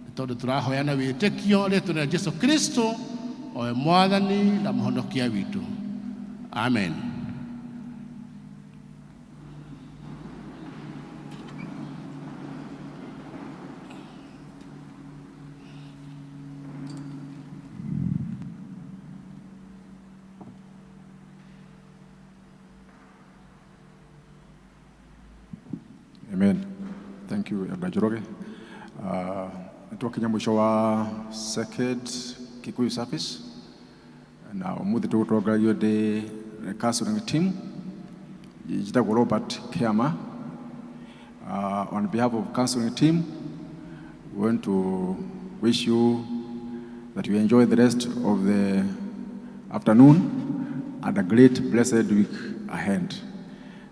nĩ tondũ tũrahoya na wĩtĩkio rĩtwa rĩa Jesu Kristo, o we Mwathani na Mũhonokia witũ. Amen. Amen. Thank you, Elder Njoroge. Nĩtwakinya mũico wa second Kikuyu service na ũmũthĩ tũgũtongorerio ndĩ counseling team. Njĩtagwo Robert Kiama. On behalf of counseling team, we want to wish you that you enjoy the rest of the afternoon and a great blessed week ahead.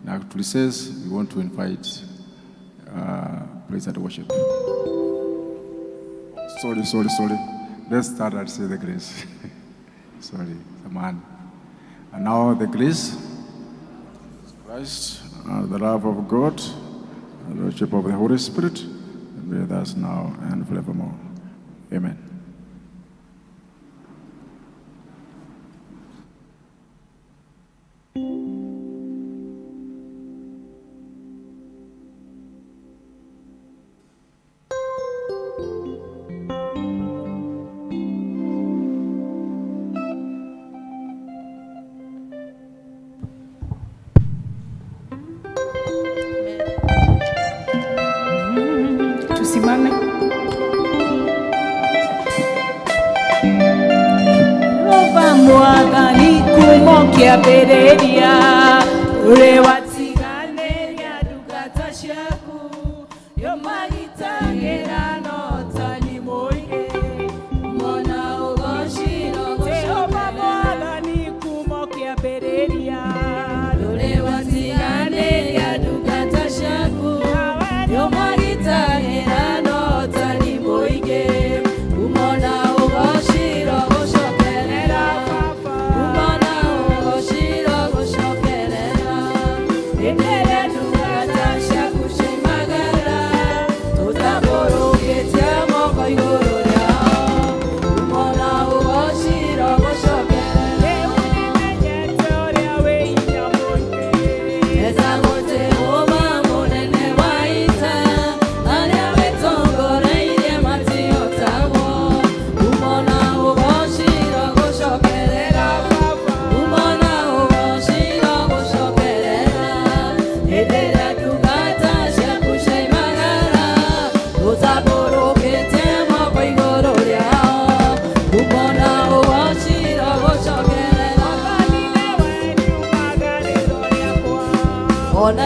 Now to recess, we want to invite praise and worship. Sorry, sorry, sorry. Let's start and say the grace. Sorry, the man. And now the grace, Christ, and the love of God, and the fellowship of the Holy Spirit, be with us now and forevermore. Amen. Tusimame. Jehova Mwathani kuma kĩambĩrĩria ũrĩ watiganĩria ndungata ciaku nĩũmagitagĩra no tani mũingĩ mona ũgociro. Jehova Mwathani kuma kĩambĩrĩria ũrĩ watiganĩria ndungata ciaku nĩũmagitagĩra no tani mũingĩ umona ũgociro gũcokerera umona ũgociro. Hĩndĩ ĩrĩa ndungata ciaku ciaimagara, tũtambũrũkĩtie moko igũrũ rĩao, umo na ũgoci irogũcokerera. Etagwo Jehova mũnene wa ita, arĩa wĩtongoreirie matihotagwo. Umo na ũgoci irogũcokerera. Umo na ũgoci irogũcokerera. Hĩndĩ ĩrĩa ndungata ciaku ciaimagara, tũtambũrũkĩtie moko igũrũ rĩao. Umo na ũgoci irogũcokerera. Ona